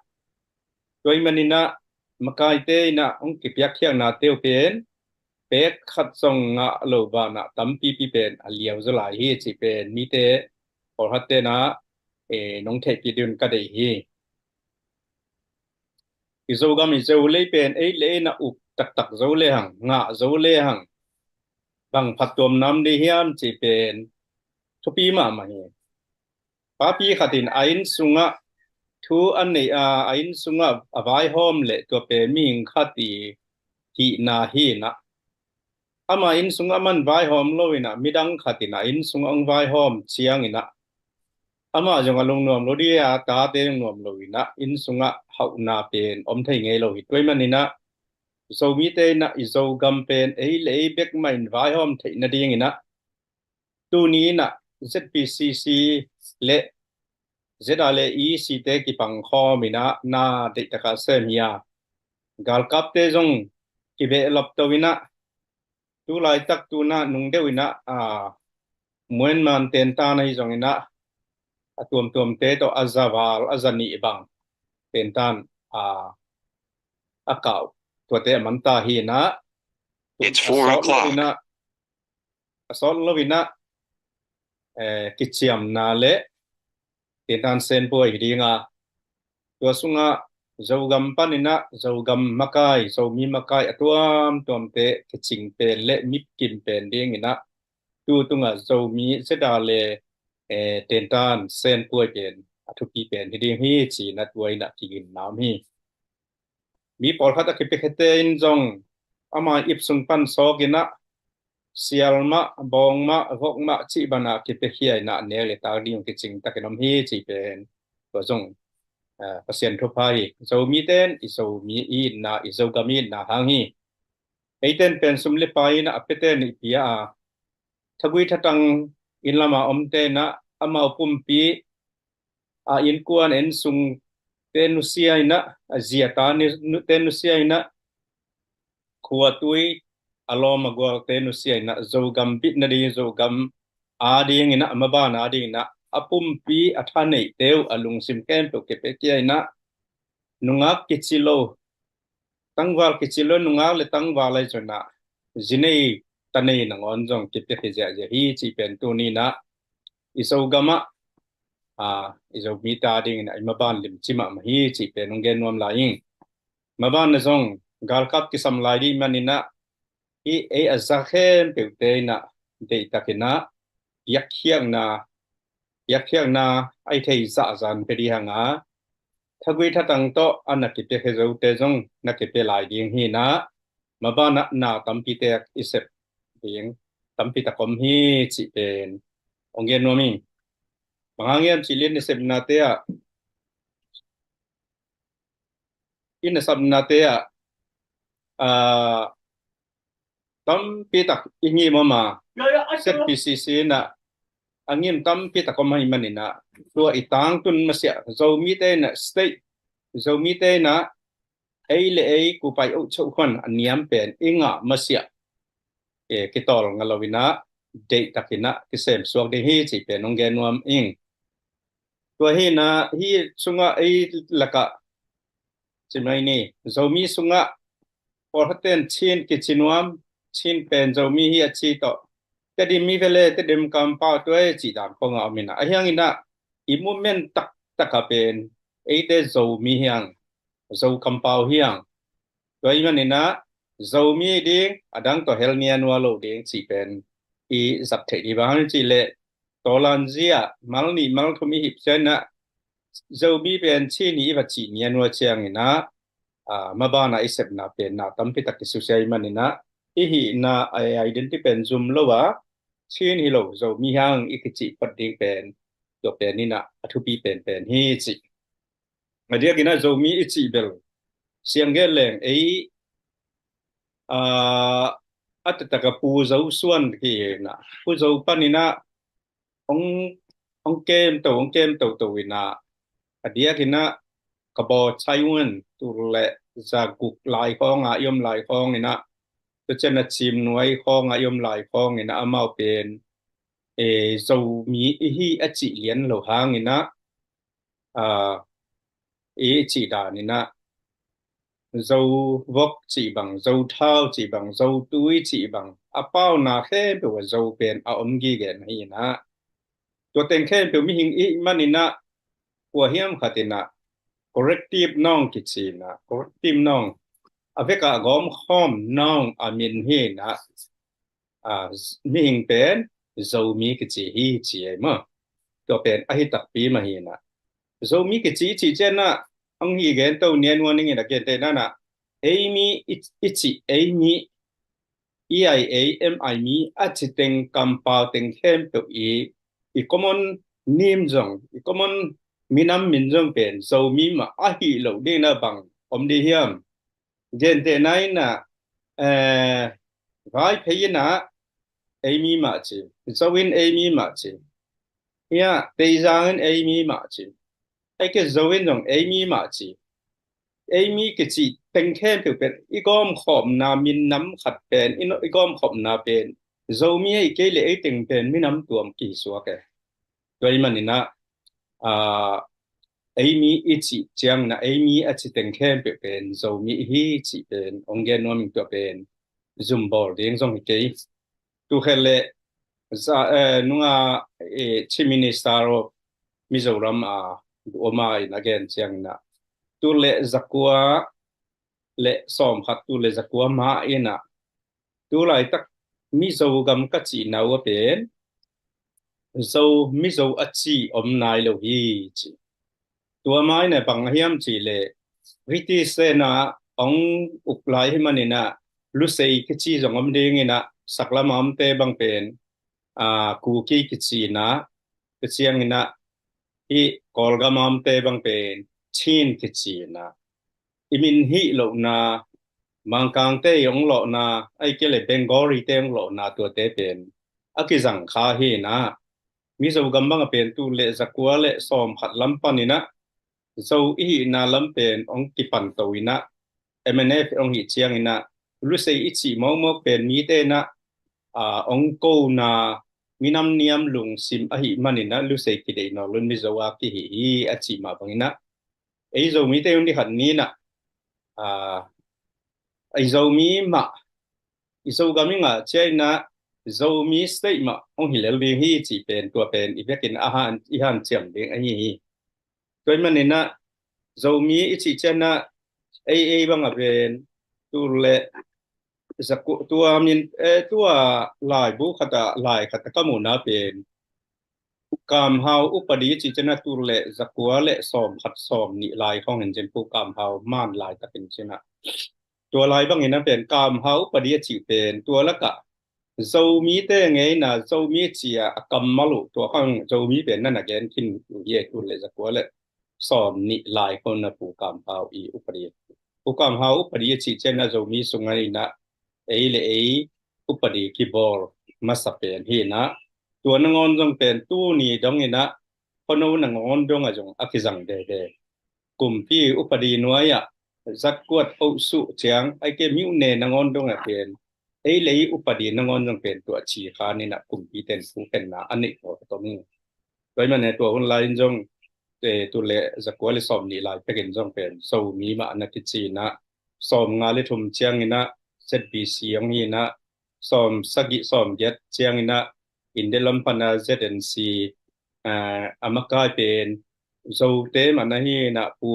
Tua i maninah makaite inah hong kipiakkhiakna teu pen pek khat zong ngah lo banah tampipi pen a liau zaw lai hi cih pen mite pawlkhat tenah nong theihpih ding ka deih hi. I Zogam i Zo lei pen ei le ei na uk taktak zo lehang ngah zo lehang bang phattuam nam ding hiam cih pen thupi mahmah hi. Papi khat in a inn sungah thu a nei a, a inn sungah a vaihawm leh tua pen mihing khat i hihna hi inah ama inn sungah aman vaihawm lo inah midang khat inah inn sungah hong vaihawm ciang inah ama zong a lungnuam lo dih a, tate lungnuam lo inah inn sungah hauhna pen om thei ngei lo hi. Tua i maninah Zomite inah i Zogam pen ei le ei bek mah in vaihawm theih nadinginah tuni inah Z P C C le Z R le E C te kipangkhawm inah na deihtakah sem hi a. Galkapte zong kibehlap to inah tu laitak tunah nung deuh inah a Myanmar tentan ahi zonginah a tuamtuamte tawh a za val a za nih bang tentan a a kau tuate a manta hi inah a sawt lo inah a sawt lo inah kiciamna le tentan senpuai hi dinga tua sungah Zogam paninah Zogam makai, Zomi makai a tuamtuamte kicing pen le mipkim pen dinginah tu tungah Zomi Z R le tentan senpuai pen a thupi pen hi ding hi cinah tua inah kiginna om hi. Mi pawlkhat a kipiakhete in zong ama ip sung pan sawk inah sial mah, bawng mah, vok mah cih banah kipiakhia inah nek le tak ding kicing takin om hi cih pen tua zong Pasian thupha hi. Zomite in i Zomi i itna, i Zogam i itna hang hi. Eite in pen sum le pai inah a piate in i pia a, thagui thatang inn lama omte inah amau pumpi a innkuan inn sungte nusia inah a ziata te nusia inah khuatui a lawm a gualte nusia inah Zogam bit nading Zogam a dinginah a maban a dinginah a pumpi a thaneihte uh a lungsim khempeuh kipiakhia inah nungak kici lo tangval kici lo nungak le tangval ahi zonah zinei tanei nangawn zong kipiakhia ziahziah hi cih pen tuni inah i Zogamah i Zomite adingin a i maban limci mahmah hi cih pen hong gen nuam lai ing. Maban na zong galkap kisam lai dih maninah i ei a za khempeuhte inah deihtakinah piakkhiakna piakkhiakna a i thei zahzah pia dih hanga thagui thatang tawh a na kipia khezote zong na kipia lai ding hinah mabanah na tampitak i sep ding tampitak om hi cih pen hong gen nuam ing. Bang hang hiam cih leh i sepnate ah i na sapnate ah tampitak i ngim om a, Z P C C inah a ngim tampitak om ahih maninah tua i tangtun masiah Zomite inah state Zomite inah ei le ei kupai oh choh khuan a niam pen i ngah masiah kitawl nga lo inah deihtakinah kisem suak ding hi cih pen hong gen nuam ing. Tua hinah hi sungah ei lakah cimai ni Zomi sungah pawlkhatten Chin kici nuam, Chin pen Zomi hi a ci tawh Tedim mi vele Tedim kampau tua e cih dan khawngah om inah a hianginah i movement taktakah pen eite Zomi hiang, Zo kampau hiang. Tua i maninah Zomi ding a dang tawh hel nia nua lo ding cih pen i zat theih dih bang hang cih leh tawlanzia mal nih mal thum i hip cianginah Zomi pen Chin hi i va cih nia nua cianginah mabanah i sepna pen na tampitak kisusia i maninah i hihna a identity pen zum lo a Chin hi lo Zomi hang i kicih phot ding pen tua pen inah a thupi penpen hi cih. A diakinah Zomi i cih bel siang gen leng ei a taktak a Pu Zo suan hinah Pu Zo paninah hong hong kemto hong kemtoto inah a diakinah ka baw Taiwan tul le zaguk lai khawnga i om lai khawnginah tucian a cim nuai khawnga i om lai khawnginah amau pen Zomi i hi a cih lian lo hanginah i cih daninah Zo vok cih bang, Zo thau cih bang, Zo tui cih bang a pauna khempeuh a Zo pen a om gige na hinah tua teng khempeuh mihing i maninah kua hiam khatinah corrective noun kicinah corrective noun a vekah gawmkhawm noun a min hinah mihing pen Zomi kici hi ci ei maw? Tua pen ahi takpi mah hinah Zomi kici i cih cianah ang hi gento nia nua ningin a genteh nanah eimi i cih eimi i ai ei em ai mi a ci teng kampau teng khempeuh i i common name zong i common minam min zong pen Zomi mah ahi lo dingna bang om dih hiam? Gentehna inah Vaiphei inah eimi mah ci, Zo in eimi mah ci, hiah Teizang in eimi mah ci, aike Zo in zong eimi mah ci. Eimi kicih teng khempeuh pen i gawmkhawmna minam khat pen i gawmkhawmna pen Zomi ei kei le ei teng pen minam tuam kihisuak e. Tua i maninah eimi i cih cianginah eimi a ci teng khempeuh pen Zomi i hi cih pen hong gen nuam ing. Tua pen zumbawl ding zong hi kei. Tukhen le nunga Chief Minister of Mizoram a duh oma in a gen cianginah tul le zakua le sawmkhat tul le zakua ma inah tulaitak Mizo gam ka cihna uh a pen Zo Mizo a ci om nai lo hi ci. Tua ma inah bang a hiam cih leh British tenah hong uk lai hi maninah Lusei kici zong om dinginah saklama omte bang pen Kuki kicinah, tua cianginah hih Kawlgama omte bang pen Chin kicinah i min hih lohna Mangkangte i hong lawhna aike le Bengalite hong lawhna tuate pen a kizang kha hinah Mizo gam bang a pen tul le zakua le sawmkhat lam paninah Zo i hihna lam pen hong kipanto inah M N F hong hih cianginah Lusei i cih mawkmawk pen mite inah hong kona minam niam lungsim ahih maninah Lusei kideih nawlun Mizo a kihih hi a cih mah banginah ei Zomite hun dikhat ninah i Zomi mah i Zogam i ngah ciah inah Zomi state mah hong hi lel ding hi cih pen tua pen i vekin a han, i hanciam ding ahi hi. Tua ahih maninah Zomi i cih cianah ei ei bang a pen tul le zakua tua min eh, tua laibu khatah lai khatah ka muhna pen kamhau upadi i cih cianah tul le zakua le sawm khat sawm nih lai khawng hin cin pu kamhau man lai takin cinah tua lai bangin a pen kamhau upadi a cih pen tua lakah Zomite ngeina Zomi cia a kammal uh tua khang Zomi pen na na gen khin uh hi ei tul le zakua le sawm nih lai khawng na pu kamhau i upadi pu kamhau upadi a cih cianah Zomi sungah inah ei le ei upadi kibawl masa pen hinah tua nangawn zong pen tuni donginah khono nangawn dongah zong a kizang dede. Kumpi upadi nuai-ah zatkuat ohsuh ciang aike myone nangawn dongah pen ei le ei upadi nangawn zong pen tua ci khaninah kumpi ten pukhenna a neih pawl ka tom hi. Tua ahih manin tua hun lai in zong tul le zakua le sawm nih lai pekin zong pen Zomi mah na kicinah sawm nga le thum cianginah Z B C hong hinah sawm sagih sawm giat cianginah India lam pana Z N C a makai pen Zote mah na hinah pu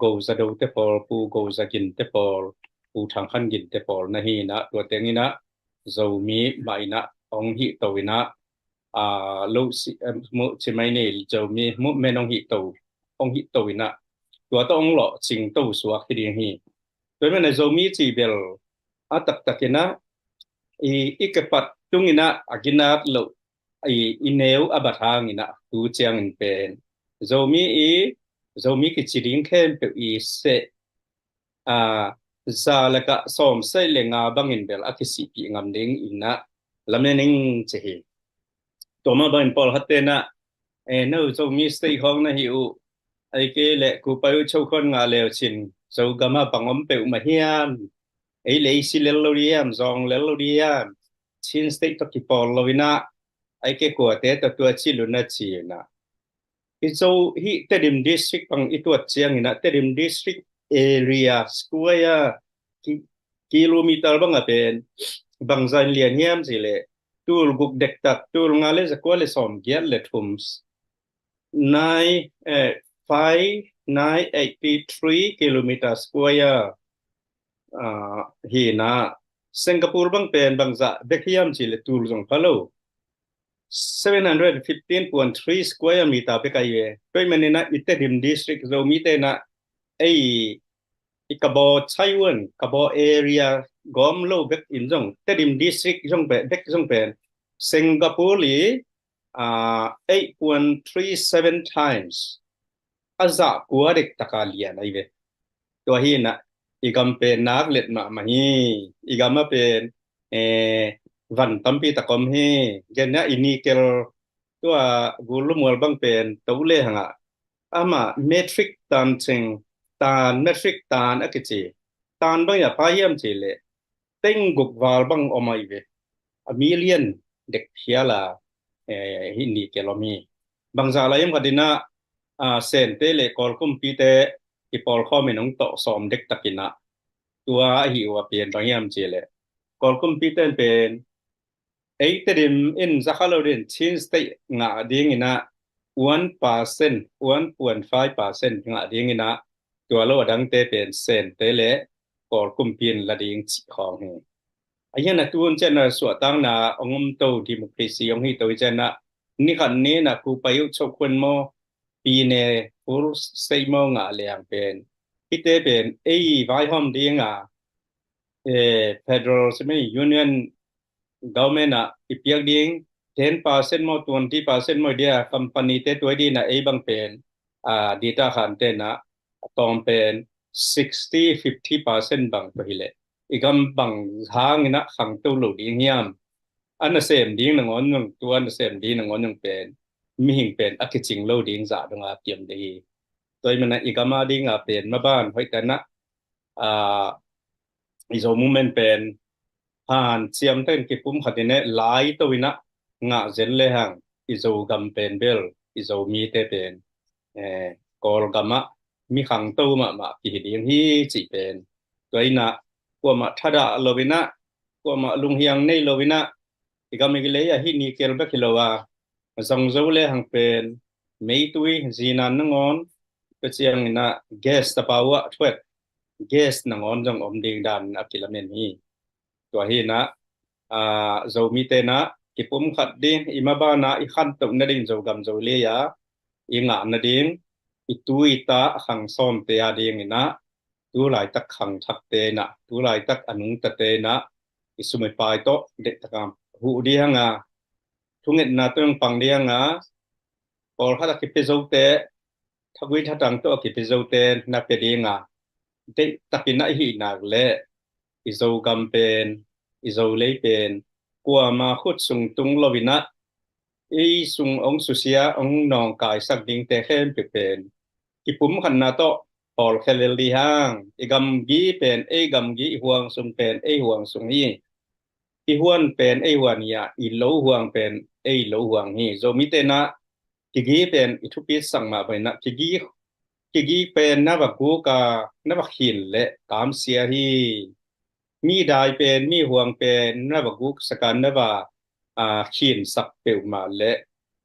Go Za Do te pawl, pu Go Za Gin te pawl, pu Thang Khan Gin te pawl na hinah tua tenginah Zomi mah inah hong hih to inah a lo si mu ci mai nei Zomi movement hong hih to hong hih to inah tua tawh hong lawh cing to suak hi ding hi. Tua ahih manin Zomi cih bel a taktakinah i i kepat tunginah a ginat loh i i neu a bat hanginah tu ciangin pen Zomi i Zomi kici ding khempeuh i seh a za lakah sawm seh le nga bangin bel a kisihpih ngam ding inah lamen ing ci hi. Tua mah bangin pawlkhat tenah e no Zomi state khawng na hi uh aike le kupai uh chokhuan ngah leu cin Zogam ah bang om peuh mah hiam? Ei le ei si lel lo diam, zawng lel lo diam? Chin state tawh kipawl lo inah aike kuate tawh tua ci luna ci inah i zo hih Tedim district bang i tuat cianginah Tedim district area square kilometer bang a pen bangza in lian hiam cih leh tul guk dektak tul nga le zakua le sawm giat le thum nine eh, five nine eighty three kilometer square uh, hinah Singapore bang pen bangza bek hiam cih le tul zong pha lo seven hundred fifteen point three square meter bek ahi ve. Tua ahih maninah i Tedim district Zomi tenah ei i Kabaw Taiwan Kabaw area gawm lo bek in zong Tedim district zong bek zong pen Singapore i uh, eight point three seven times a zah kua dek taka lian ahi ve. Tua hinah i gam pen nak let mahmah hi. I gam a pen eh, van tampi tak om hi. Genna i nikel tua gul lumual bang pen to le hangah ama metric tan cing tan metric tan a kici tan bang ya pa hiam ci le teng guk val bang om ahi ve. A million dek phiala eh, hi nikel om hi. Bangza lai om khatinah ah, Sente le Kawl kumpite i pawlkhawm in hong tawh sawm dek takinah tua ahi uh a pian bang hiam ci le Kawl kumpite in pen ei Tedim in zakha lo din Chin state ngah dinginah one percent one point five percent ngah dinginah tua lo a dangte pen Sente le Kawl kumpi in la ding cih khawng hi. A hian a tun cian a suahtakna hong om to democracy hong hi to i cianah nikhat ninah kupai uh chokhuan maw pine full state maw ngah leng pen hite pen ei vaihawm dinga eh, federal simi union government ah i piak ding ten percent maw twenty percent maw dia company te tuai dinah ei bang pen ah, data khan tenah a tawm pen sixty fifty percent bang tua hileh i gam bang hanginah khangto lo ding hiam? A nasem ding nangawn nung tua nasem ding nangawn nung pen mihing pen a kicing lo ding zah donga kiam ding hi. Tua i mana i gama dinga pen maban hoih tanah ah, i Zo movement pen han ciamteng kipum khatineh lai to inah ngah zen le hang i Zo gam pen bel i Zo mite pen eh, Kawl gamah mi khangto mahmah kihi ding hi cih pen tua inah kuamah thadah lo inah kuamah lunghiang nei lo inah, i gam i lei ah hih ni kel bek hi lo a, zong zo le hang pen meitui zinan nangawn, tua ciang inah gas tapa uh ah thuat gas nangawn zong om ding dan a kilamen hi. Tua hi inah, aa, Zomite inah kipumkhat ding, i maban ah i khantoh nading Zogam Zolei ah i ngah nading, i tu i ta a khang sawmte a ding inah, tu laitak khangthakte inah, tu laitak a nungtate inah i sum i pai tawh deihtak a huh ding a, thungetna tawh hong pang ding a, pawlkhat a kipia zote, thagui thatang tawh a kipia zote na pia ding a, deihtak inah i hih nak leh i Zogam pen, i Zolei pen kuama khut sung tung lo inah, ei sung hong susia, hong nawngkaisak dingte khempeuh pen kipumkhatna tawh hawlkhia lel ding hang. I gamgi pen ei gamgi, i huang sung pen ei huang sung hi. I huan pen ei huan hi a, i lo huang pen ei lo huang hi. Zomite inah kigi pen i thupi sak mah bang inah, kigi, kigi pen na va guk a, na va khin leh kamsia hi. Mi dai pen, mi huang pen na va guksak a, na va, aa, khinsak peuhmah leh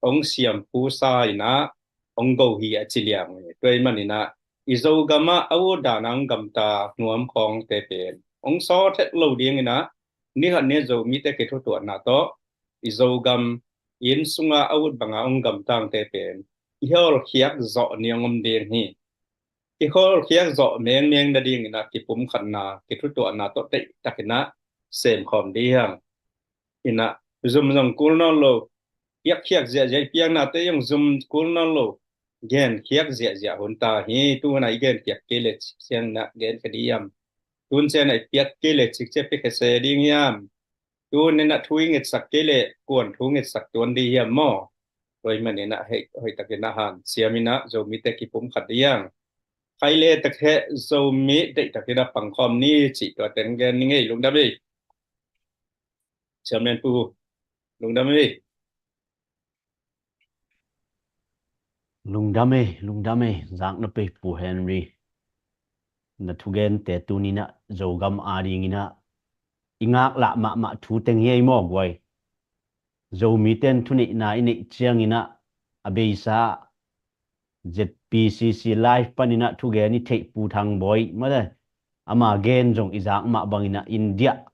hong siampusa inah hong go hi a ci liang hi. Tua ahih man inah i Zogam ah a ut dan a hong gamta nuam khawngte pen hong sawt het lo ding inah, ni khat ni Zomite kithutuahna tawh i Zogam inn sungah a ut banga hong gamtangte pen i hawlkhiak zawh ni hong om ding hi. I hawlkhiak zawh mengmeng nading inah kipumkhatna, kithutuahna tawh deihtak inah semkhawm ding hang. Inah zum zong kul nawn lo, piakkhiak ziahziah, i piaknate zong zum kul nawn lo, genkhiak ziahziah hun ta hi. Tu hun ah i genkhiak kei leh cik ciang inah genkhia ding hiam? Tu hun ciang inah i piak kei leh cik ciang piakhia se ding hiam? Tu hun inah thu i ngetsak kei leh kuan thu ngetsak tuan ding hiam maw? Tua ahih man inah hei, hoihtak inah hanciam inah Zomite kipumkhat ding hang. Khai le tak he Zomi deihtak inah pangkhawm ni cih tua teng gen ni ngei. Lungdam ei. Chairman Pu, lungdam ei. Lungdam ei, lungdam ei, zak na pei Pu Henry. Na thugente tuni inah Zogam a ding inah i ngaklah mahmah thu teng hi ei maw guai. Zomite in thuneihna i neih ciang inah a beisa Z P C C live pan inah thugen i theih Pu Thang Bawi mate, ama gen zong i zak mah bang inah India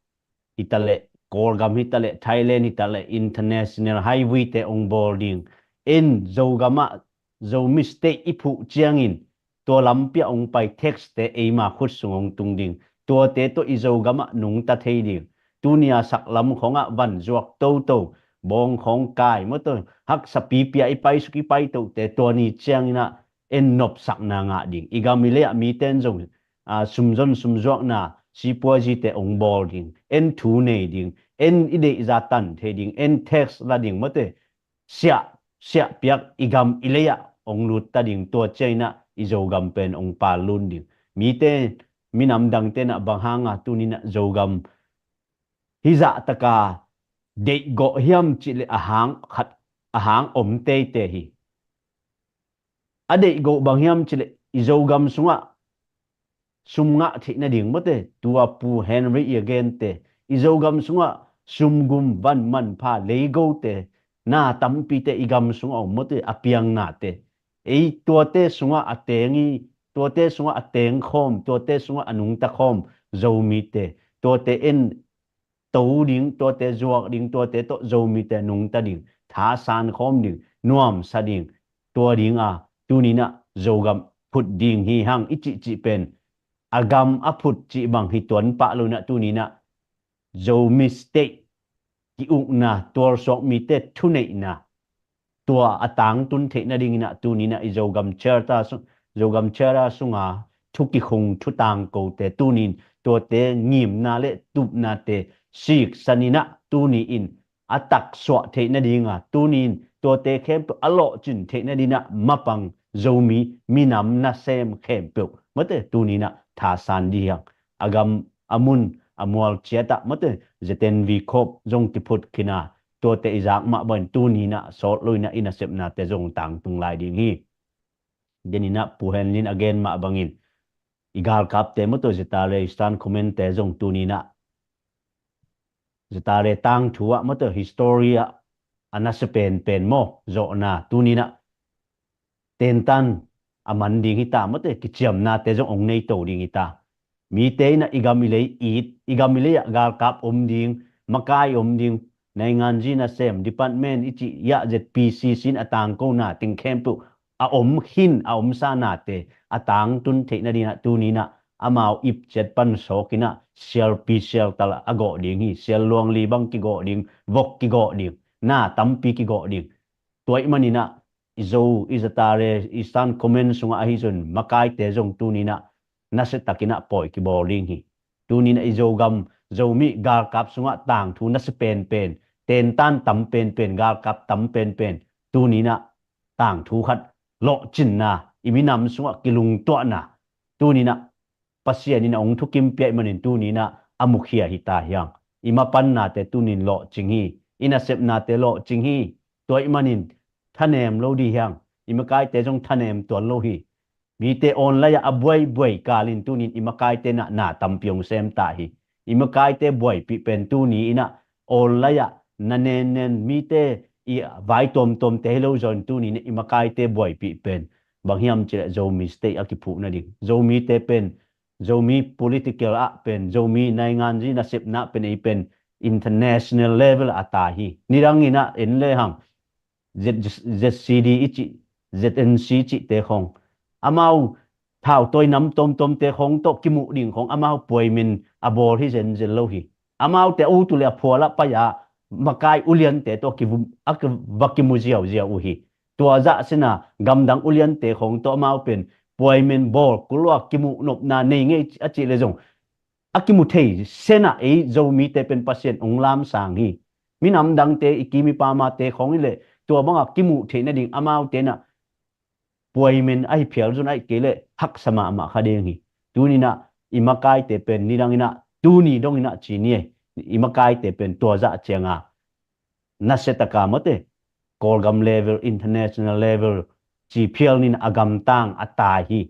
hi ta leh, Kawlgam hi ta leh, Thailand hi ta leh, international highway te hong bawl ding. En Zogam ah Zomi state i phuh ciangin tua lampi ah hong pai tax te eima khut sung hong tung ding. Tuate tawh i Zogam ah nungta thei ding. Tuni a saklam khong ah van zuak toto, bawng khong kai, mawtaw haksa pipi a i paisuk i paitohte tua ni ciang inah en nopsakna ngah ding. I gam i lei ah mite in zong, aa, sumzon sumzuakna, sipuazite hong bawl ding, en thu nei ding, en i deihza tan thei ding, en tax la ding, mawtaw siah, siah piak i gam i lei ah hong lut ta ding. Tua ciang inah i Zogam pen hong pal lun ding. Mite, minam dangte inah bang hanga tuni inah Zogam hi zahtak a deihgawh hiam cih leh a hang khat, a hang om teitei hi. A deihgawh bang hiam cih leh i Zogam sungah sum ngah theih nading, mawtaw tua Pu Henry i a gente, i Zogam sungah sumgum, van manpha, leigote, na tampite i gam sungah om, mawtaw a piangnate. Ei tuate sungah a teng i, tuate sungah a teng khawm, tuate sungah a nungta khawm Zomite, tuate en to ding, tuate zuak ding, tuate tawh Zomite nungta ding, thasan khawm ding, nuamsa ding, tua ding a tuni inah Zogam phut ding hi hang i cihcih pen a gam a phut cih bang hi tuan pah lo inah tuni inah Zomi state ki-ukna, tualsuak mite thuneihna, tua a tangtun theih nading inah tuni inah i Zogam Charter sung, Zogam Charter sunga thu kikhung, thu tangkote tuni in tuate ngimna le tupnate siksan inah tuni in a taksuah theih nadinga tuni in tuate khempeuh a lawhcin theih nading inah mapang Zomi minam nasem khempeuh, mawtaw tuni inah thasan ding hi hang. A gam a mun a mual ciat ah, mawtaw Z N V Corp zong kiphut khin a, tuate i zak mah bang in tuni inah sawt lo inah i nasepnate zong tangtung lai ding hi. Den inah Pu Henry in a gen mah bangin i galkapte, mawtaw Zeta le Eastern Command te zong tuni inah zatare tangthu ah mawte history ah a nasia penpen maw zawhna tuninah tentan a man ding hita mawte kiciamnate zong ong neito ding hita. Mite inah i gam i lei it, i gam i lei ah galkap om ding, makai om ding, naingan zi nasem department i cih iah Z P C C in a tangkona ting khempeuh a om khin a omsa nate a tangtun theih nadinah tuninah amau ipciat pan sawkinah sialpi sialtal a gawh ding hi. Sial luangli bang kigawh ding, vok kigawh ding, na tampi kigawh ding. Tua ih maninah i Zo, i zatare, i san comment sungah ahi zun makaite zong tuninah nasiatakinah pawi kibawl ding hi. Tuninah i Zogam, Zomi galkap sungah tangthu nasia penpen, tentan tam penpen, galkap tam penpen tuninah tangthu khat lawhcinna, i minam sungah kilungtuahna tuninah Pasian in a ong thukim piaih manin tuninah a mukhia hita hiang. I mapannate tunin lawhcing hi. I nasepnate lawhcing hi. Tua ih manin thanem lo di hiang. I makaite zong thanem tuan lo hi. Mite online ah a buaibuai kalin tunin i makaite nah na tampi ong semta hi. I makaite buaipih pen tuni inah online ah na nennen mite i vai tuamtuamte hi lo zawn tuninah i makaite buaipih pen bang hiam cileh Zomi state a kiphuh nading. Zomite pen Zomi political ah pen, Zomi naingan zi nasepna pen ei pen international level a tai hi. Nidang inah en lehang Z, Z C D i cih, Z N C cihte khong amau thautawi nam tomtomte khong tawh kimuh ding khong amau puaimin a bawl hi zenzen lo hi. Amaute a utu le a phualah pai-a makai uliante tawh kivum, a kiva kimu ziauziau uh hi. Tua zah sina gamdang uliante khong tawh amau pen puaimin bawl kulua kimuh nopna nei ngei a cih le zong a kimu thei sena ei Zomite pen Pasian ong lamsang hi. Minam dangte i kimi pamate khong i le tua banga kimuh theih nading amaute na puaimen ahi phial zun ahi kei le haksa mahmah kha ding hi. Tuninah i makaite pen nidang inah tuni dong inah ci ni ei. I makaite pen tua zah cianga nasiataka mawte Kawlgam level, international level ci phial nin a gamtang a tai hi.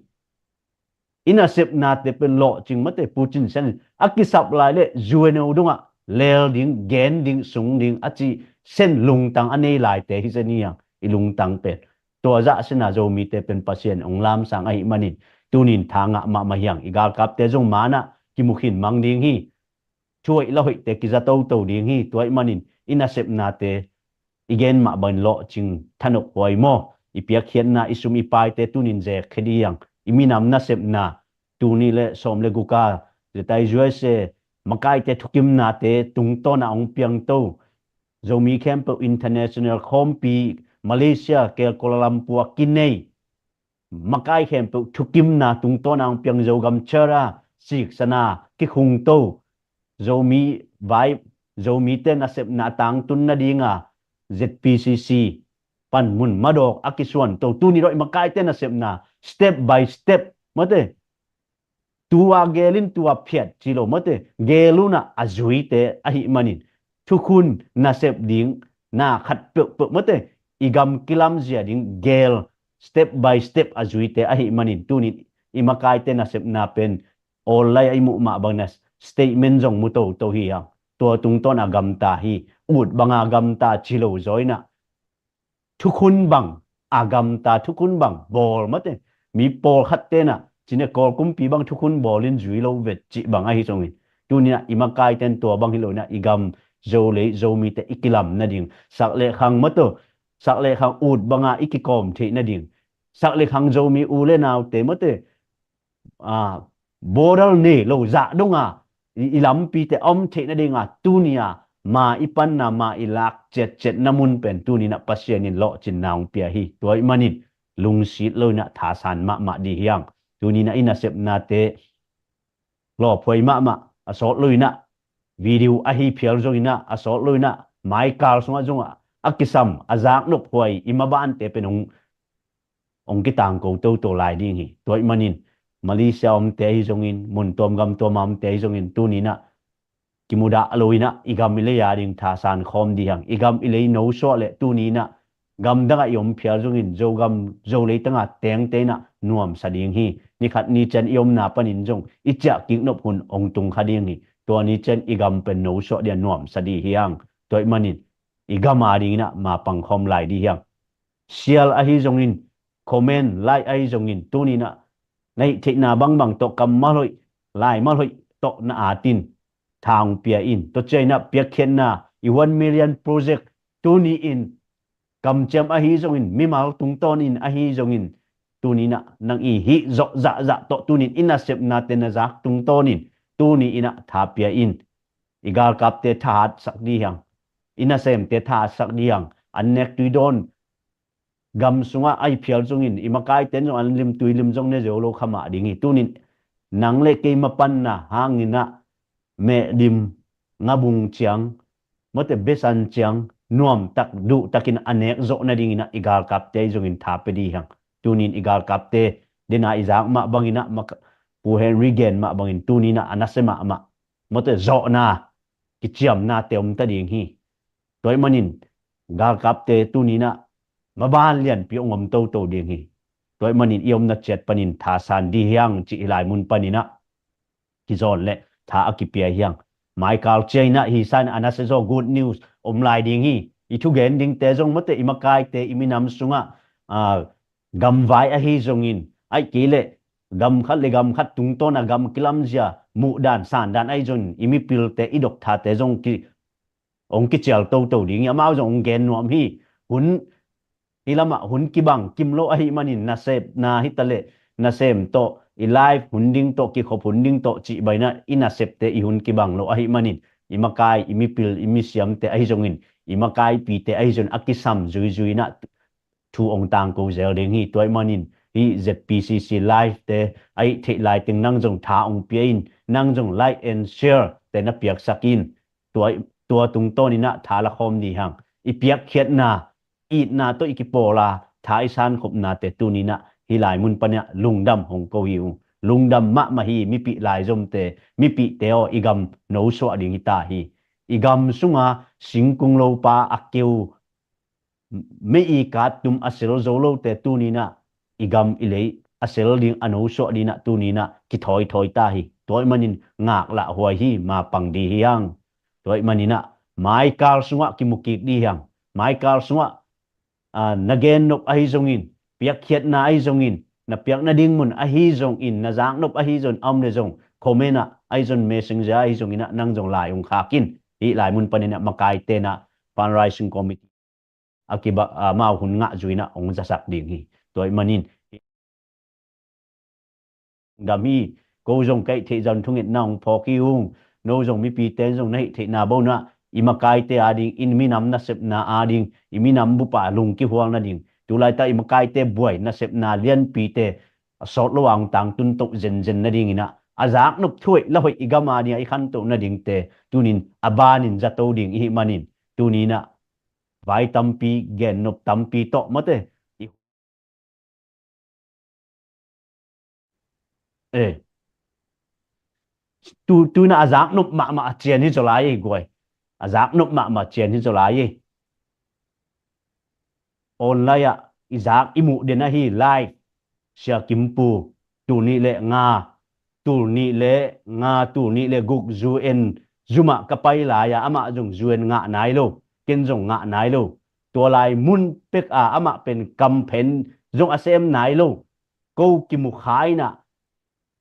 I nasepnate pen lawhcing mawte Putin sen a kisap lai le U N O dongah leel ding, gen ding, sung ding a ci sen lungtang a nei laite hi zen hi hang i lungtang pen. Tua zah sina Zomite pen Pasian ong lamsang ahi manin tunin thangah mahmah hiang i galkapte zong manah kimukhin mang ding hi. Thuaih lahoihte kiza toto ding hi. Tua ih manin i nasepnate i gen mah bangin lawhcing thanop huai maw? I piakkhiatna i sum i paite tunin zekkhia ding hiang. I minam nasepna tuni le sawm le guka zetai zuaise makaite thukimnate tungtawna ong piangto Zomi khempeuh international khawmpi Malaysia kel Kuala Lumpur a kinei makai khempeuh thukimna tungtawna ong piang Zogam chara siksana kikhungto Zomi vai Zomite nasepna a tangtun nadinga Z P C C pan mun madawk a kisuanto tuni dawh i makaite nasepna step by step mawte tua gelin tua phiat ci lo mawte geluna a zuite ahi manin thukhun nasep ding na khat peuhpeuh mawte i gam kilamzia ding gel step by step a zuite ahi manin tunin i makaite nasepna pen online a i muh mah bangna statement zong mu toto hi hang. Tua tungtawn a gamta hi. Ut banga gamta ci lo zawina thukhun bang a gamta thukhun bang bawl mate mi pawlkhat tena cine Kawl kumpi bang thukhun bawlin zui lo vet cih bang ahi zongin tuninah i makaiten tua bang hi loinah i gam Zolei Zomite i kilam nading sak le khang mato sak le khang ut banga i kikawm theih nading sak le khang Zomi u le naute mate border nei lo zah donga i lampite a om theih nadinga tunia ma i panna ma i lak ciatciatna mun pen tuninah Pasian in lawhcinna hong pia hi. Tua ih manin lungsit loinah thasan mahmah dih hiang. Tuninah i nasepnate lawphuai mahmah a sawt loinah video ahi phial zonginah a sawt loinah maikal sungah zongah a kisam a zaknop huai i mabante pen hong hong kitangko toto lai ding hi. Tua ih manin Malaysia omte ahi zongin mun tuam gam tuama omte ahi zongin tuninah kimudah loinah i gam i lei a ding thasan khawm dih hang. I gam i lei nosuah le tuninah gamdangah i om phial zongin Zogam Zolei tanga tengte inah nuamsa ding hi. Nikhat ni cian i omna panin zong i ciah kiknop hun hong tung kha ding hi. Tua ni ciang i gam pen nosuah ding a nuamsa ding hi hang. Tua ahih manin i gam a dingin ah mapang khawm lai ding hi hang. Share ahi zongin, comment, like ahi zongin, tuni-in ah na hih theihna bangbang tawh, kammal hoih, laimal hoih tawh na at in, tha hong pia in. Tua ciangin ah piakkhiatna, i one million project, tuni-in kamciam ahi zongin, mimal tungtawnin ahi zongin, tuni-in ah nang i hih zawh zahzah tawh tuni-in i nasepnate na zak tungtawnin, tuni-in ah tha pia in. I galkapte thahatsak ding hi hang. I nasemte thahatsak ding hi hang. An nek tui dawn gam sungah a hi phial zongin, i makaite in zong an lim tui lim zong ne zo lo kha mah ding hi. Tuni-in nang le kei mapanna hangin ah mehlim, ngabung ciang, mawte besan ciang, nuamtak, duhtakin a nek zawh nadingin ah i galkapte ahi zongin tha pia ding hi hang. Tuni-in i galkapte, den a i zak mah bangin ah, maka-, Pu Henry gen mah bangin, tuni-in ah a nasia mahmah, mawte zawhna, kiciamnate om ta ding hi. Tua ahih manin galkapte tuni-in ah maban lianpi hong om toto ding hi. Tua ahih manin i omna ciat panin thasan ding hi hang cih hih lai mun panin ah kizawn le tha a kipia hi hang. Maikal ciangin ah hih san a nasia zaw good news om lai ding hi. I thugen dingte zong, mawte i makaite, i minam sungah, ah, gamvai ahi zongin, ahih kei leh gam khat le gam khat tungtawn a gam kilamzia, muhdan sandan ahi zongin, i mipilte, i doctorte zong ki, hong kicial toto ding hi. Amau zong hong gen nuam hi. Hun, hih lamah hun kibang kim lo ahih manin, nasepna hi ta leh nasem tawh, i life hun ding tawh, kikhop hun ding tawh cih bangin ah i nasepte i hun kibang lo ahih manin, i makai, i mipil, i misiamte ahi zongin, i makaipite ahi zongin a kisam zuizui-in ah thu hong tangko zel ding hi. Tua ahih manin hih Z P C C live-te a hih theih lai teng nang zong tha hong pia in, nang zong like and share-te na piaksak in. Tua, tua tungtawnin ah tha la khawm ding hi hang. I piakkhiatna, itna tawh i kipawl a tha i sankhopnate tuni-in ah hih lai mun panin ah lungdam hong ko hi ung. Lungdam mahmah hi, mipih laizomte, mipihte aw, i gam nosuah ding hi ta hi. I gam sunga singkung lopa a keu, mei-i kattum a sel zo lote tuni-in ah i gam i lei a sel ding, a nosuah dingin ah tuni-in ah kithawithawi ta hi. Tua ahih manin ngaklah huai hi, mapang ding hi hang. Tua ahih manin ah maikal sungah kimu kik ding hi hang. Maikal sungah, ah, na gen nop ahi zongin, piakkhiatna ahi zongin, na piak nading mun ahi zongin, na zak nop ahi zongin, a om le zong comment ah, ahi zong messenger ahi zongin ah nang zong lai hong khak in. Hih lai mun panin ah makaite in ah fundraising committee a kiba, ah, amau hun ngah zui-in ah hong zasak ding hi. Tua ahih manin dam hi. Ko zong ka hih theih zah thungetna hong phawk hi ung. No zong mipite in zong na hih theihna bangin ah i makaite ading, i minam nasepna ading, i minam bup a lung kihual nading, tu laitak i makaite buai nasepna lianpite a sawt lo a hong tangtun to zenzen nadingin ah, a zak nop thu hoih la hoih i gam ading a i khantoh nadingte tuni-in a banin zato ding i hih manin, tuni-in ah vai tampi, gen nop tampi tawh, mawte, i, eh, tu, tu-in ah a zak nop mahmah a cian hi zaw lai ei guai. A zak nop mahmah a cian hi zaw lai ei. Online ah i zak i muh den ahi, live, Sia Kimpu, tul nih le nga, tul nih le nga, tul nih le guk U N zum ah ka pai lai-a, amah zong U N ngah nai lo, ken zong ngah nai lo. Tua lai mun pek a amah pen kamphen zong a sem nai lo. Ko kimu kha in ah,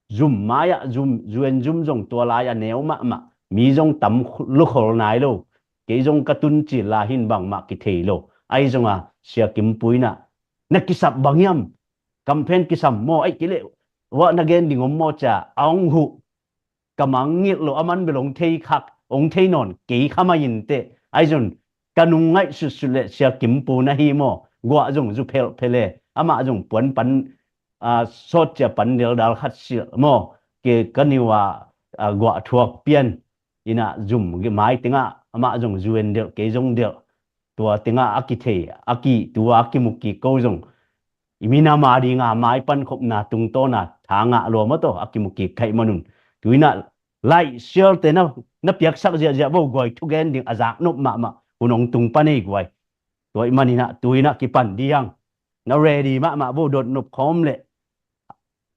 zum mai-ah zum, U N zum zong tua lai-ah neu mahmah, mi zong tam lukhol nai lo. Kei zong ka tun cil la hi-in bangmah kithei lo. Ahi zongin Sia Kimpu in ah, na kisap bang hiam? Kamphen kisam maw, ahih kei leh, wah, na gen ding om maw, ci-a a hong huh. Ka mangngilh lo, aman bel hong thei khak, hong thei nawn kei kha mai inteh. Ahi zongin ka nung ngaihsutsut leh Sia Kimpu na hi maw? Guah zong zu phelhphelh e. Amah zong puan pan, ah, sawt cia pan deldal khat silh maw? Kei ka niu a, ah, guah thuak pian. In ah zum mai tengah amah zong U N delh, kei zong delh. Tua tengah a kithei, a ki, tua a kimu kik ko zong, i minam adinga maipankhopna tungtawna tha ngah lua maw, tua a kimu kik ka hih manun. Tu-in ah like, share-te na, na piaksak ziahziah vo guai, thugen ding a zak nop mahmah hun hong tung pan ei guai. Tua ahih manin ah tu-in ah kipan ding hang. Na ready mahmah vo, dot nop khawm leh.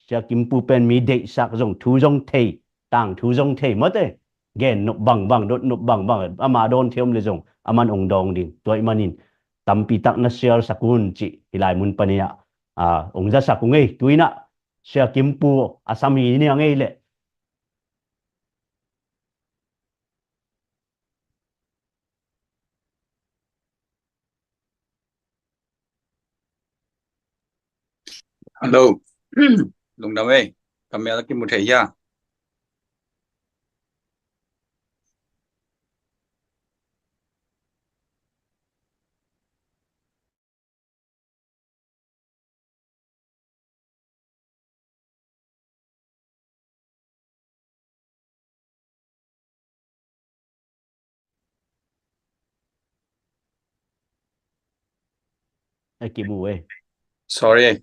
Sia Kimpu pen mi deihsak zong, thu zong thei, tangthu zong thei, mawte. gen nop bangbang, dot nop bangbang, ama dawn thei om le zong aman ong dawng ding. Tua ih manin tampi tak na share sak un cih hih lai mun panin ah, ah, ong zasak ung ei. Tu-in ah Sia Kim Pu a sam hi ni a ngei leh. Hello. Lungdam ei. Ka mel a kimu thei hia? A kimu ei. Sorry.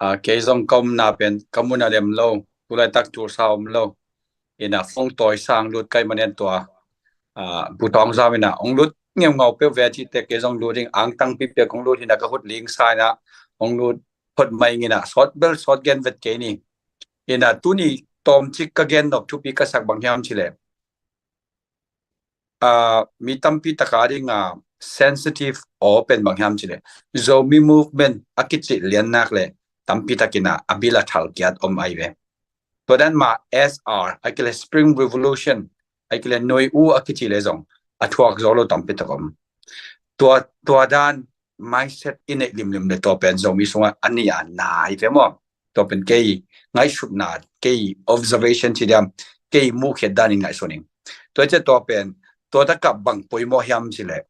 Ah, kei zong ka omna pen ka mun a lem lo. Tulaitak tulsa om lo. Ina phone tawi sang lut kai manen tua, ah, Pu Tawng Zam ina ong lut ngeungau peuh ve cihte kei zong lut ing, angtang pipia kong lut hina ka hut ling sa ina ong lut phot mai ing ina sawt bel sawt gen vet kei ni. Ina tuni tawmcik ka gen nop thupi ka sak bang hiam cih leh, ah, mi tampi taka dinga sensitive aw pen bang hiam cih leh Zomi movement a kicih lian nak leh tampi takin ah a bil a thal kiat om ai ve. Tua dan mah S R, a kile Spring Revolution, a kile Nui U a kici le zong a thuak zo lo tampi tak om. Tua, tua dan mindset i neih limlim le tua pen Zomi sungah a nih a nai ve maw? Tua pen kei ngaihsutna, kei observation ci diam, kei muhkhiat dan in ngaihsun ing. Tua ciah tua pen tua takah bang poimawh hiam cih leh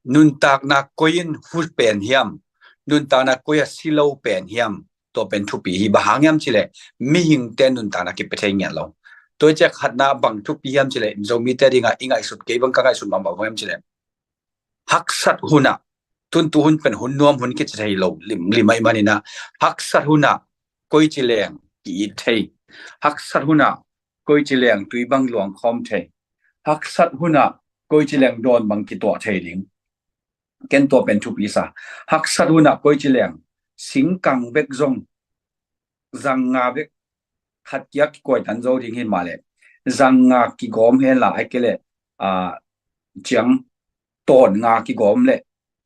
nuntakna koi in hu pen hiam, nuntakna koi a si lo pen hiam, tua pen thupi hi. Bang hang hiam cih leh mihingte nuntakna kipia thei ngiat lo. Tua ciah khatna bang thupi hiam cih leh Zomite dinga i ngaihsut, kei bang ka ngaihsut mahmah bang hiam cih leh haksat hunah, tun tu hun pen hun nuam hun kici thei lo limlim ahih manin ah, haksat hunah koici leng ki-it thei, haksat hunah koici leng tui bang luang khawm thei, haksat hunah koici leng dawn bang kituah thei ding. Ken tua pen thupi sa. Haksat hunah koici leng singkang bek zong zang nga bek khat kia kikuaitan zo ding hi mah leh, zang nga kigawm hen la, a kile, ah, ciang tawn nga kigawm leh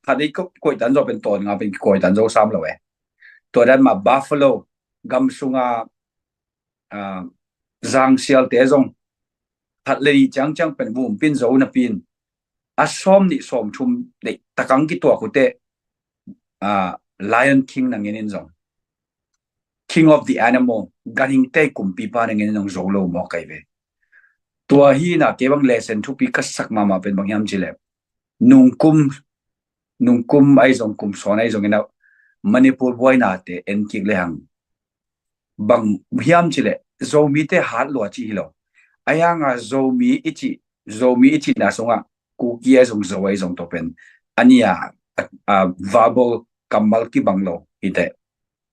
khat ei kikuaitan zo pen tawn nga pen kikuaitan zo sam lo eh. Tua dan mah buffalo gam sunga, ah, zangsialte zong khat le nih ciangciang pen vum pin zo napi in a sawm nih sawm thum neih takang kituak uh teh, ah, Lion King na ngen in zong, King of the Animal, ganhingte kumpipa na ngen in zong zo lo mawk ai ve. Tua hi na kei bang lesson thupi ka sak mahmah pen bang hiam cih leh nungkum, nungkum ahi zong kum sawn ahi zong in ah Manipur buainate en kik le hang bang hiam cih leh Zomite hat lua cih hi lo. Ahi hanga Zomi i cih, Zomi i cihna sungah Kuki ahi zong Zo ahi zong tua pen a nih a, a, a verbal kammal kibang lo hi teh,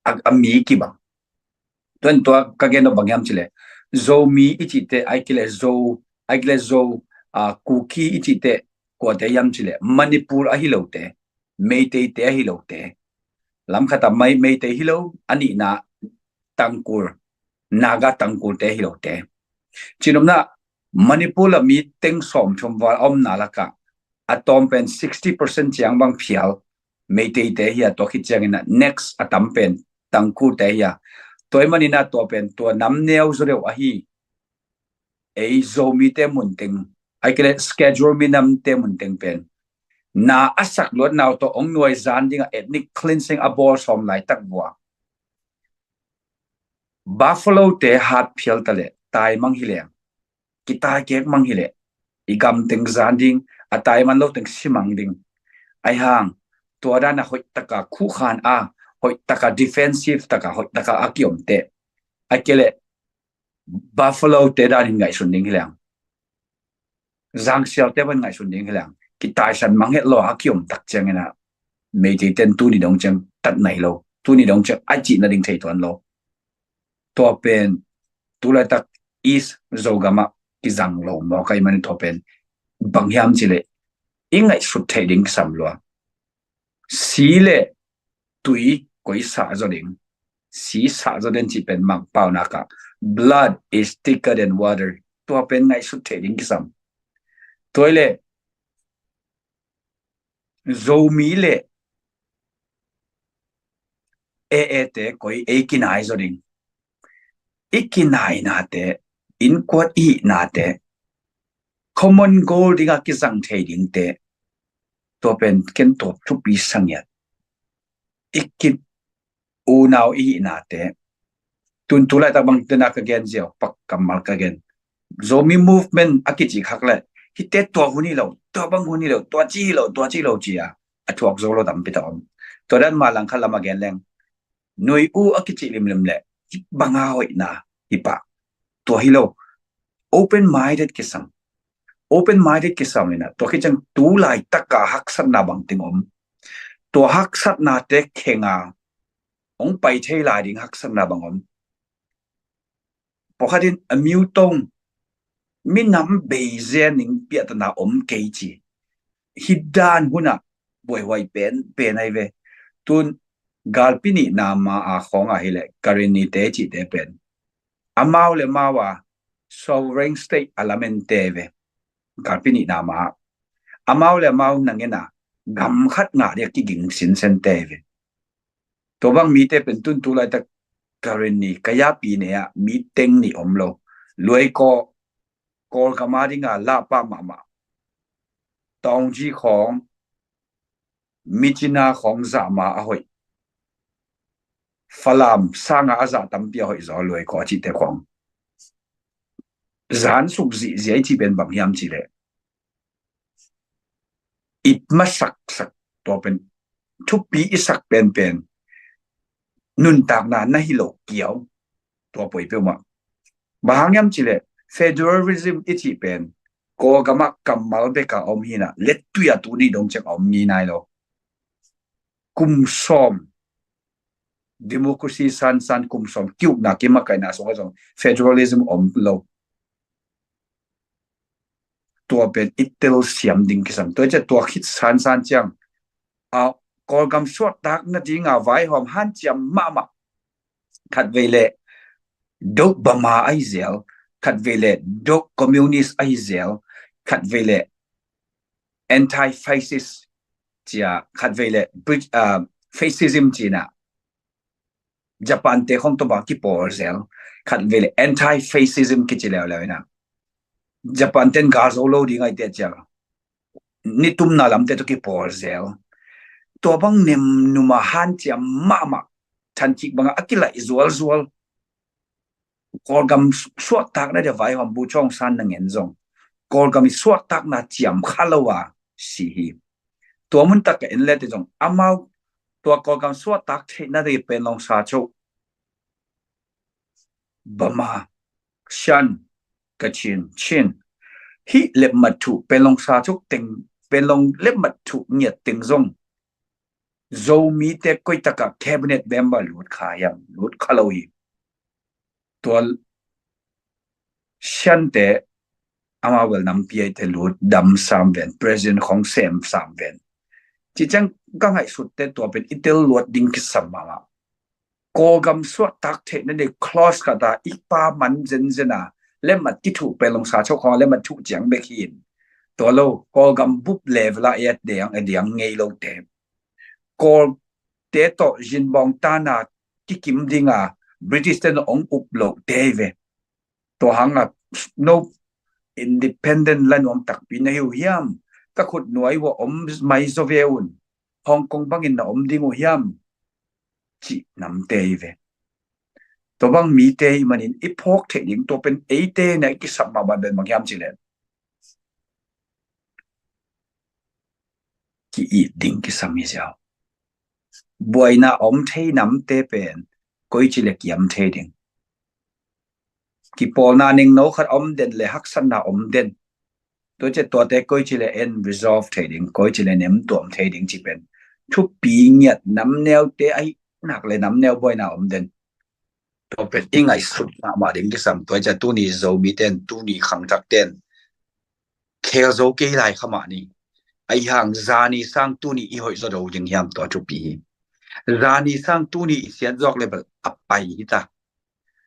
a, a mi kibang. Tuan tua ka gen nop bang hiam cih leh Zomi i cihte, a kile Zo, a kile Zo, ah, Kuki i cihte kuate hiam cih leh Manipur ahi lote, Meiteite ahi lote. Lam khat ah Mei, Meitei hi lo, a nihna Tangkhul, Naga Tangkhulte hi lote. Cinopna Manipur la mi teng sawm thum val a omna lakah a tawm pen sixty percent ciang bang phial Meiteite hi a, tua khit ciangin ah next a tam pen Tangkhulte hi a. Tua ahih manin ah tua pen tua nam neu zaw deuh ahi, ei Zomite munteng, a kile schedule minamte munteng pen na a sak luat nau tawh ong nuai zan dingah ethnic cleansing a bawl sawm laitak vua Buffalo te hat phial ta leh tai mang hi leng, kitai kek mang hi leh i gam teng zan ding, a tai man lo teng si mang ding. Ahi hang tua dan a hoih taka khuhkhan a, hoih taka defensive taka, hoih taka a kiom teh, a kile Buffalo te dan in ngaihsun ding hi leng, zangsialte pen ngaihsun ding hi leng, kitaisan mang het lo a kiom tak ciangin ah Meitei ten tuni dong ciang tat nai lo, tuni dong ciang a cihna ding thei tuan lo. Tua pen tulaitak East Zogam ah kizang lo mawk ahih manin tua pen bang hiam cih leh i ngaihsut theih ding kisam lua. Si le tui koi sah zaw ding, si sah zaw den cih pen Mangpau nak ah blood is thicker than water. Tua pen ngaihsut thei ding kisam. Tua i le Zomi le AA te koi ei kinai zo ding. I kinainate, innkuan i hihnate, common goal dinga kizang thei dingte, tua pen ken tawp thupi sangiat. I kit unau i hihnate, tun tu laitak bang tena ka gen ziau pak kammal ka gen. Zomi movement a kici khak le, hite tua hun hi lo, tua bang hun hi lo, tua ci hi lo, tua ci lo ci a, a thuak zo lo tampi tak om. Tua dan ma lang khat lam a gen leng, nui u a kici limlim le, banga hoihna hi pah. Tua hi lo, open minded kisam. Open minded kisam ina, tua kiciang tu laitaka haksatna bang ting om. Tua haksatnate khenga hong pai thei lai ding haksatna bang om. Pawlkhat in a miu tong minam bei zen ning piahtana om kei ci. Hi dan huna buaihuai pen pen ai ve. Tun galpi nihna ma a khawng a hi le Karenni te cite pen amau le mau a sovereign state a lamente ve. Galpi nihna ma amau le mau nangena gam khat ngah dia kiging sinsen te ve. Tua bang mite pen tun tu laitak Karenni ka yapi ne a mi teng ni om lo. Luai ko Kawlgam a dinga lahpa mahmah. Taungji khawng, Michina khawng zahma a hoih. Falam sanga a zah tampi a hoih zaw luai ko a cihte khawng. Zan suk zihziai ci pen bang hiam ci le, it masaksak tua pen thupi i sak penpen nuntakna na hi lo kiau. Tua poi peuhmah. Bang hang hiam ci le federalism i cih pen Kawlgamah kammal beka om hina, lettui a tuni dong ciang a om ni nai lo. Kum sawm democracy sansan, kum sawm kiukna kimakaihna sungah zong federalism om lo. Tua pen i telsiam ding kisam. Tua i ciah tua khit sansan ciang a Kawlgam suahtak nadinga vaihawm hanciam mahmah. Khatvei le dok Bama ahi zel, khatvei le dok communist ahi zel, khatvei le anti-fascist cia, khatvei le Brit- ah, fascism cina Japan te khong tawh bang kipawl zel, khatvei le anti-fascism kici leuleu ina Japan ten gal zo lo ding ai te cia nitumna lamte tawh kipawl zel. Tua bang nem numa hanciam mahmah, thankik banga a kilaih zualzual. Kawlgam suahtakna dia vaihawm bu cawngsan na ngen zong Kawlgam i suahtakna ciam kha lo a si hi. Tua mun tak ka en lete zong amau tua Kawlgam suahtak theihna dia pen long sa cho Bama, Shan, Kachin, Chin. Hih lepmat thuh pen long sa cho teng, pen long lepmat thuh ngiat teng zong Zomite koitakah cabinet member lut kha hiam, lut kha lo hi. Tua Siante amau bel nampi aite lut dam sam ven, president khong sem sam ven. Ci ciang ka ngaihsutte tua pen i tel luat ding kisam mahmah. Kawlgam suahtak theihna dei clause khat a i pa man zenzen a lemmat kithuh pen long sa cho khong a lemmat thuh ciang bek hi in. Tua lo Kawlgam bup level a et deng e diang ngei lo te. Kawlte tawh zinbawng tana kikim dinga British te na ong up lo te ve. Tua hanga no independent la nuam takpi na hi uh hiam? Ka khut nuai uh a om mai zaw ve un. Hong Kong bangin na om ding uh hiam? Cih namte hi ve. Tua bang mite hi manin i phawk theih ding tua pen eite na i kisap mahmah ben bang hiam cih leh ki-it ding kisam hi ziau. Buaina om thei namte pen koici le kiam thei ding. Kipawlna ningno khat om den le haksatna om den. Tua ciah tuate koici le en resolve thei ding, koici le nem tuam thei ding ci pen thupi ngiat namneute ahi nak le namneu buaina om den. Tua pen i ngaihsut mahmah ding kisam. Tua ciah tuni Zomi ten, tuni khangthak ten khel zo kei lai kha mah ni. Ahi hang zani sang tuni i hoih zaw do ding hiam tua thupi hi. Zani sang tuni i siat zawk le bel a pai hi ta.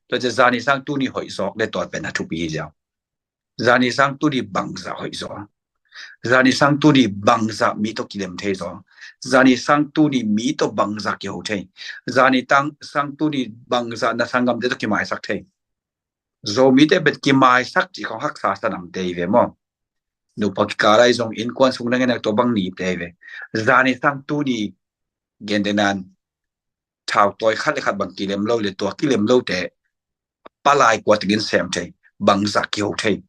Tua ciah zani sang tuni hoih zawk le tua pen a thupi hi ziau. Zani sang tuni bangzah hoih zaw. Zani sang tuni bangzah mi tawh kilem thei zaw. Zani sang tuni mi tawh bangzah kiho thei. Zani tang sang tuni bangzah na sanggamte tawh kimaisak thei. Zomite bet kimaisak cih khong haksa sa namte hi ve maw. Nupa kikal ah zong innkuan sung na ngen a tua bang nipte hi ve. Zani sang tuni gentehna in thau tawi khat le khat bang kilem lo le tua kilem lote palai kua takin sem thei, bangzah kiho thei.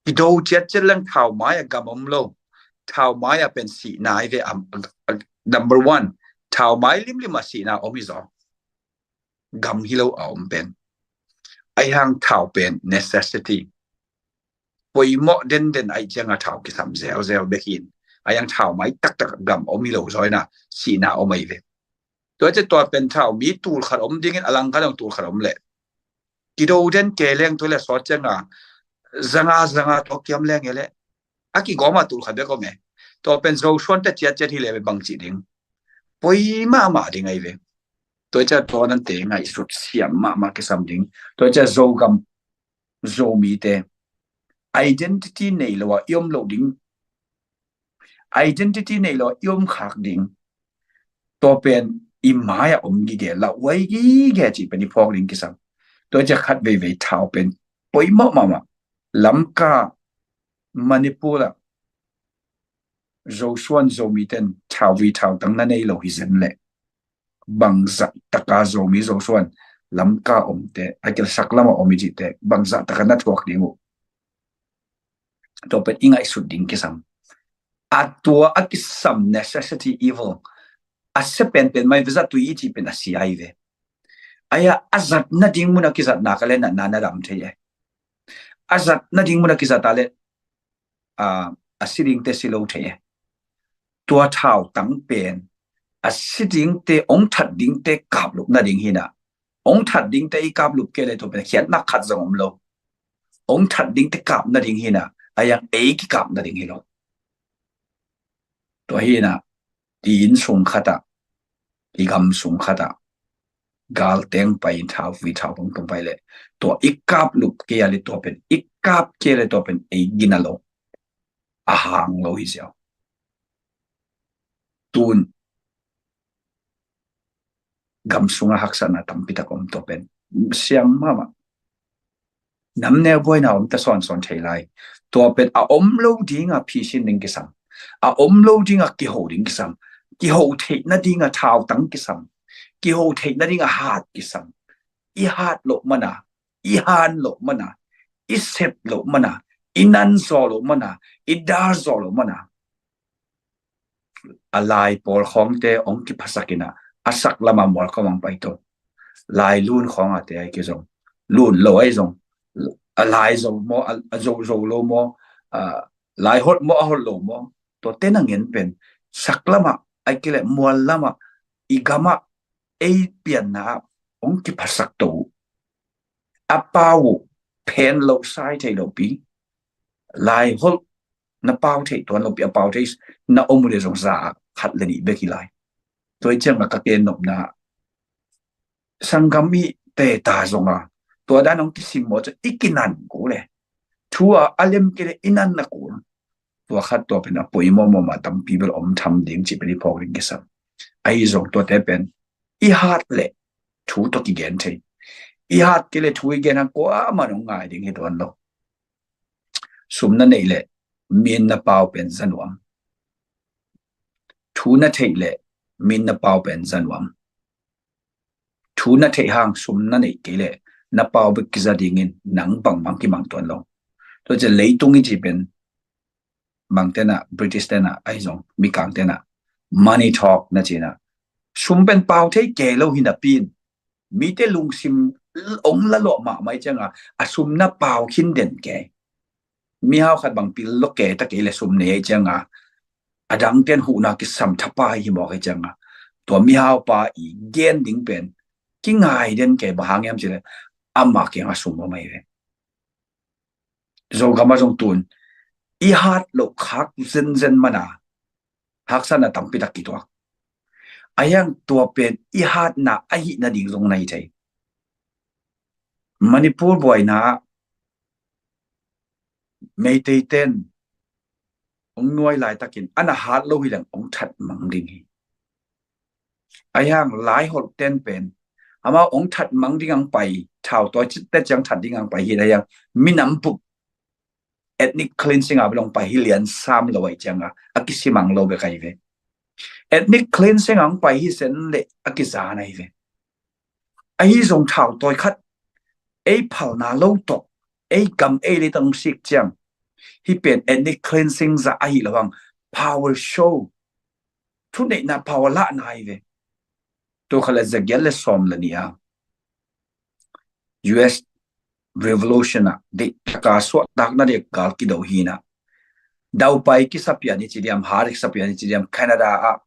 Kido ciatciat leng thau mai a gam om lo. Thau mai a pen sihna hi ve am, a, a, number one. Thau mai limlim a sihna om hi zaw. Gam hi lo a om pen. Ahi hang thau pen necessity. Poimawh denden ahi cianga thau kisam zelzel bek hin. Ahi hang thau mai taktak gam om hi lo zaw ina sihna om ahi ve. Tua ciah tua pen thau mi tul khat om dingin a lang khat hong tul khat om leh. Kido den ke leng tua le sawt cianga zanga zanga tua kiam leng e le. A kigawma tul khat bek om e. Tua pen Zosuan te ciatciat hi le bang cih ding. Poi mahmah ding ahi ve. Tua ciah tua nante ngaihsut siam mahmah kisam ding. Tua ciah Zogam Zomite identity nei lo a i om lo ding. Identity nei lo a i om khak ding. Tua pen i mai a om gige, lauhuai gige cih pen i phawk ding kisam. Tua ciah khat veivei thau pen poimawh mahmah. Lamka, Manipur ah Zosuan Zomiten thau vi thau tang na nei lo hi zen leh bangzah taka Zomi Zosuan Lamka omte, a kilsak lama om i cihte bangzah taka na thuak ding uh. Tua pen i ngaihsut ding kisam. A tua a kisam necessity evil. A sia penpen mai vezat tui i cih pen a sia hi ve. Ahi a, a zat nading mun a kizatna ka le natna na dam thei e. A zat nading mun a kizat a le a, a si dingte si lo thei e. Tua thau tang pen a si dingte, ong that dingte kaplup nading hina. Ong that dingte i kaplup ke le tua pen khiatna khat zong om lo. Ong that dingte kap nading hina. Ahi hang ei kikap nading hi lo. Tua hina, i inn sung khat ah, i gam sung khat ah galteng pai in thau vi thau pangtung pai le tua i kaplup ke a le tua pen i kap ke le tua pen ei gina lo. A hang lo hi ziau. Tun gam sungah haksatna tampi tak om tua pen siang mahmah. Namneu buaina om ta sawnsawn thei lai. Tua pen a om lo dinga phisin ding kisam. A om lo dinga kiho ding kisam. Kiho theih nadinga thau tang kisam. Kiho theih nadinga hat kisam. I hat loh mana, i han loh mana, i sep loh mana, i nan zaw loh mana, i dar zaw loh mana. A lai pawl khawngte ong kiphasak ina a sak lama mual khawng ang paito. Lai lun khawng a te ai kizong, lun lo ai zong, a lai zo maw, a zo zo lo maw, a lai hot maw, a hot lo maw, tua te na ngen pen sak lama ai kile mual lama i gama ei pianna ong kiphasak to. A pau uh phen lo sai thei lo pi. Lai hol na pau thei tuan lo pi, a pau thei na om uh le zong za khat le nih bek hi lai. Tua i ciang a ka ken nopna sanggam i te ta zong a tua dan ong kisim maw ca i kinan ko le thu a a lem ke le i nan na ko. Tua khat tua pen a poimawh mawh mah tampi bel om tham ding ci pen i phawk ding kisam. Ahi zong tuate pen i hat le thu tawh kigen thei. I hat ke le thu i gen hang kua man ong ngai ding hi tuan lo. Sum na neih le min na pau pen za nuam. Thu na theih le min na pau pen za nuam. Thu na theih hang sum na neih kei le na pau bek kiza dingin nang bangbang kimang tuan lo. Tua ciah leitung i ci pen bang tena, British tena ahi zong mikang tena money talk na cina sum pen pau thei kei lo hi napi in mite lungsim ong la lawh mahmah i cianga a sum na pau khin den kei. Mihau khat bang pil lo kei ta kei le sum nei i cianga a dangten huhna kisam thapa hi mawk i cianga tua mihau pa i gen ding pen kingai den kei. Bang hang hiam cile ama kianga sum om ahi ve. Zogam a zong tun i hat loh khak zenzen mana haksatna tampi tak kituak. Ahi hang tua pen i hatna ahi nading zong na hi thei. Manipur buaina ah Meitei ten ong nuai laitakin ana hat lo hi leng ong that mang ding hi. Ahi hang Laiholh ten pen amau ong that mang ding ang pai, thau tawi te ciang that ding ang pai hi. Ahi hang minam bup ethnic cleansing a bel ong pai hi lian sam lo ahi cianga a kisimang lo bek ahi ve. Ethnic cleansing ang pai hi sen le a kizan ahi ve. Ahi zong thau tawi khat ei phalna lo tawh ei gam ei leitang sik ciang hi pen ethnic cleansing zah ahi lo hang power show, thuneihna power lahna ahi ve. Tul khat le zagiat le sawm le nih a U S Revolution ah deih taka suahtakna dek gal kido hina. Daupai kisapian hi ci diam, har kisapian hi ci diam, Canada ah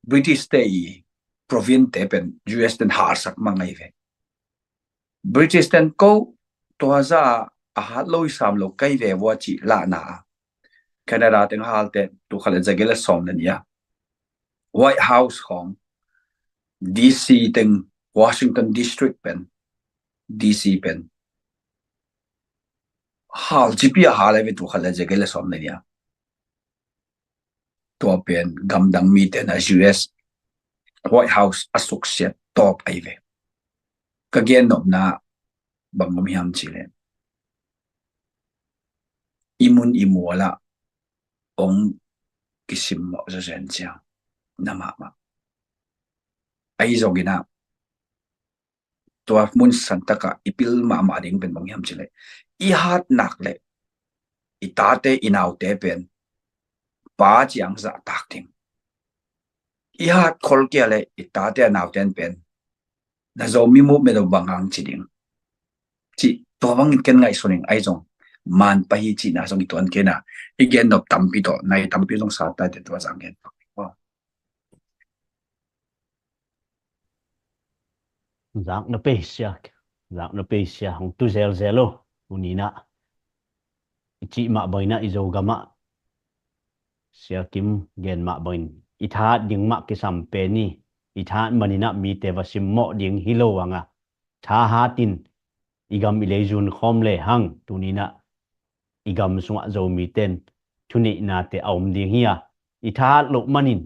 British te i province te pen U S ten harsak mang ahi ve. British ten ko tua za a hat lo i sam lo kai ve vua ci lahna a Canada teng halte tul khat le zagiat le sawm le nih a White House khong D C teng Washington District pen D C pen hal cipi a hal ahi ve tul khat le zagiat le sawm le nih a. Tua pen gamdang mite na U S White House a suksiat tawp ahi ve. Ka gennopna bang om hiam cih leh i mun i mual ah ong kisimmawh zawzen ciang na mahmah. Ahi zongin ah tua mun santak ah i pil mahmah ding pen bang hiam cih leh i hat nak leh i tate i naute pen pa ciang zahtak ding. I hat khol kia leh i tate a nauten pen na Zomi movement lo bang hang ci ding. Ci tua bangin ken ngaihsun ing ahi zong man pai hi cihna zong i tuan kei na i gennop tampi tawh na i tampi zong sa tai te tua zang gen. Zak na pei sia, zak na pei sia hong tu zelzel lo. Tuni in ah i cih mah bangin ah i Zogam ah Sia Kim gen mah bangin i thahat ding mah kisam pen hi. I thahat manin ah mite va simmawh ding hi lo hang a, thahat in i gam i lei zun khawm le hang tuni in ah i gam sungah Zomite in thuneihnate a om ding hi a, i thahat loh manin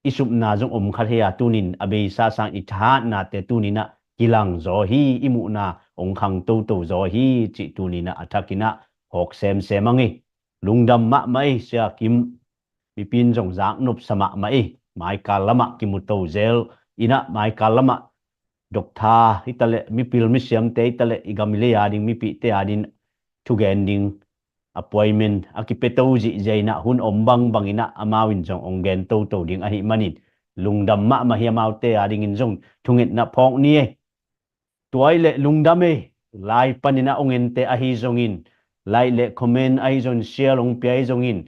i supna zong om kha thei a, tunin a beisa sang i thahatnate tunin ah kilang zaw hi, i muhna ong khang toto zaw hi cih tunin ah a thakin ah hawk semsem ang hi. Lungdam mahmah hi Sia Kim. Mipi in zong zaknop sa mahmah hi. Maikal lamah kimu to zel in ah maikal lamah doctor hi ta leh mipil misiamte hi ta leh i gam i lei a ding mipihte a ding thugen ding appointment a kipia to zihziah in ah hun om bangbang in ah amau in zong ong gen toto ding ahih manin lungdam mahmah hi. Amaute a dingin zong thungetna phawk ni e. Tua i leh lungdam e. Lai panin ah ong ente ahi zongin, like le comment ahi zongin, share ong pia ahi zongin,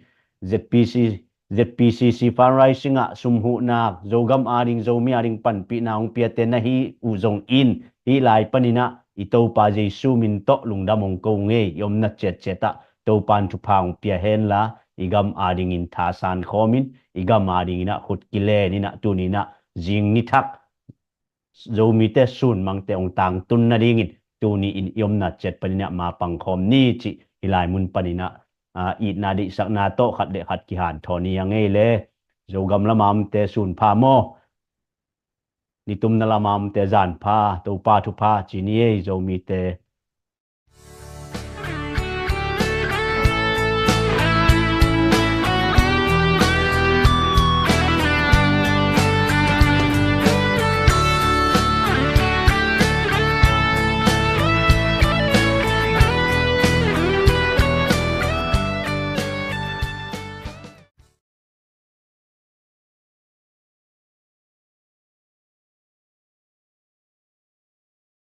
Z P C Z P C C fundraising ah sumhuhna, Zogam a ding Zomi a ding panpihna ong piate na hi uh zongin, hih lai panin ah i Topa Jesu min tawh lungdam ong ko ngei. I omna ciatciat ah Topa in thupha ong pia henla i gam a dingin thasan khawmin, i gam a dingin ah khut kilen in ah tunin ah zing ni thak Zomite sunmangte ong tangtun nadingin tuni in i omna ciat panin ah mapang khawm ni cih hih lai mun panin ah, ah, itna deihsakna tawh khat le khat kihanthawn hi a ngei le. Zogam lama omte sunpha maw, nitumna lama omte zanpha, Topa thupha ci ni ei. Zomite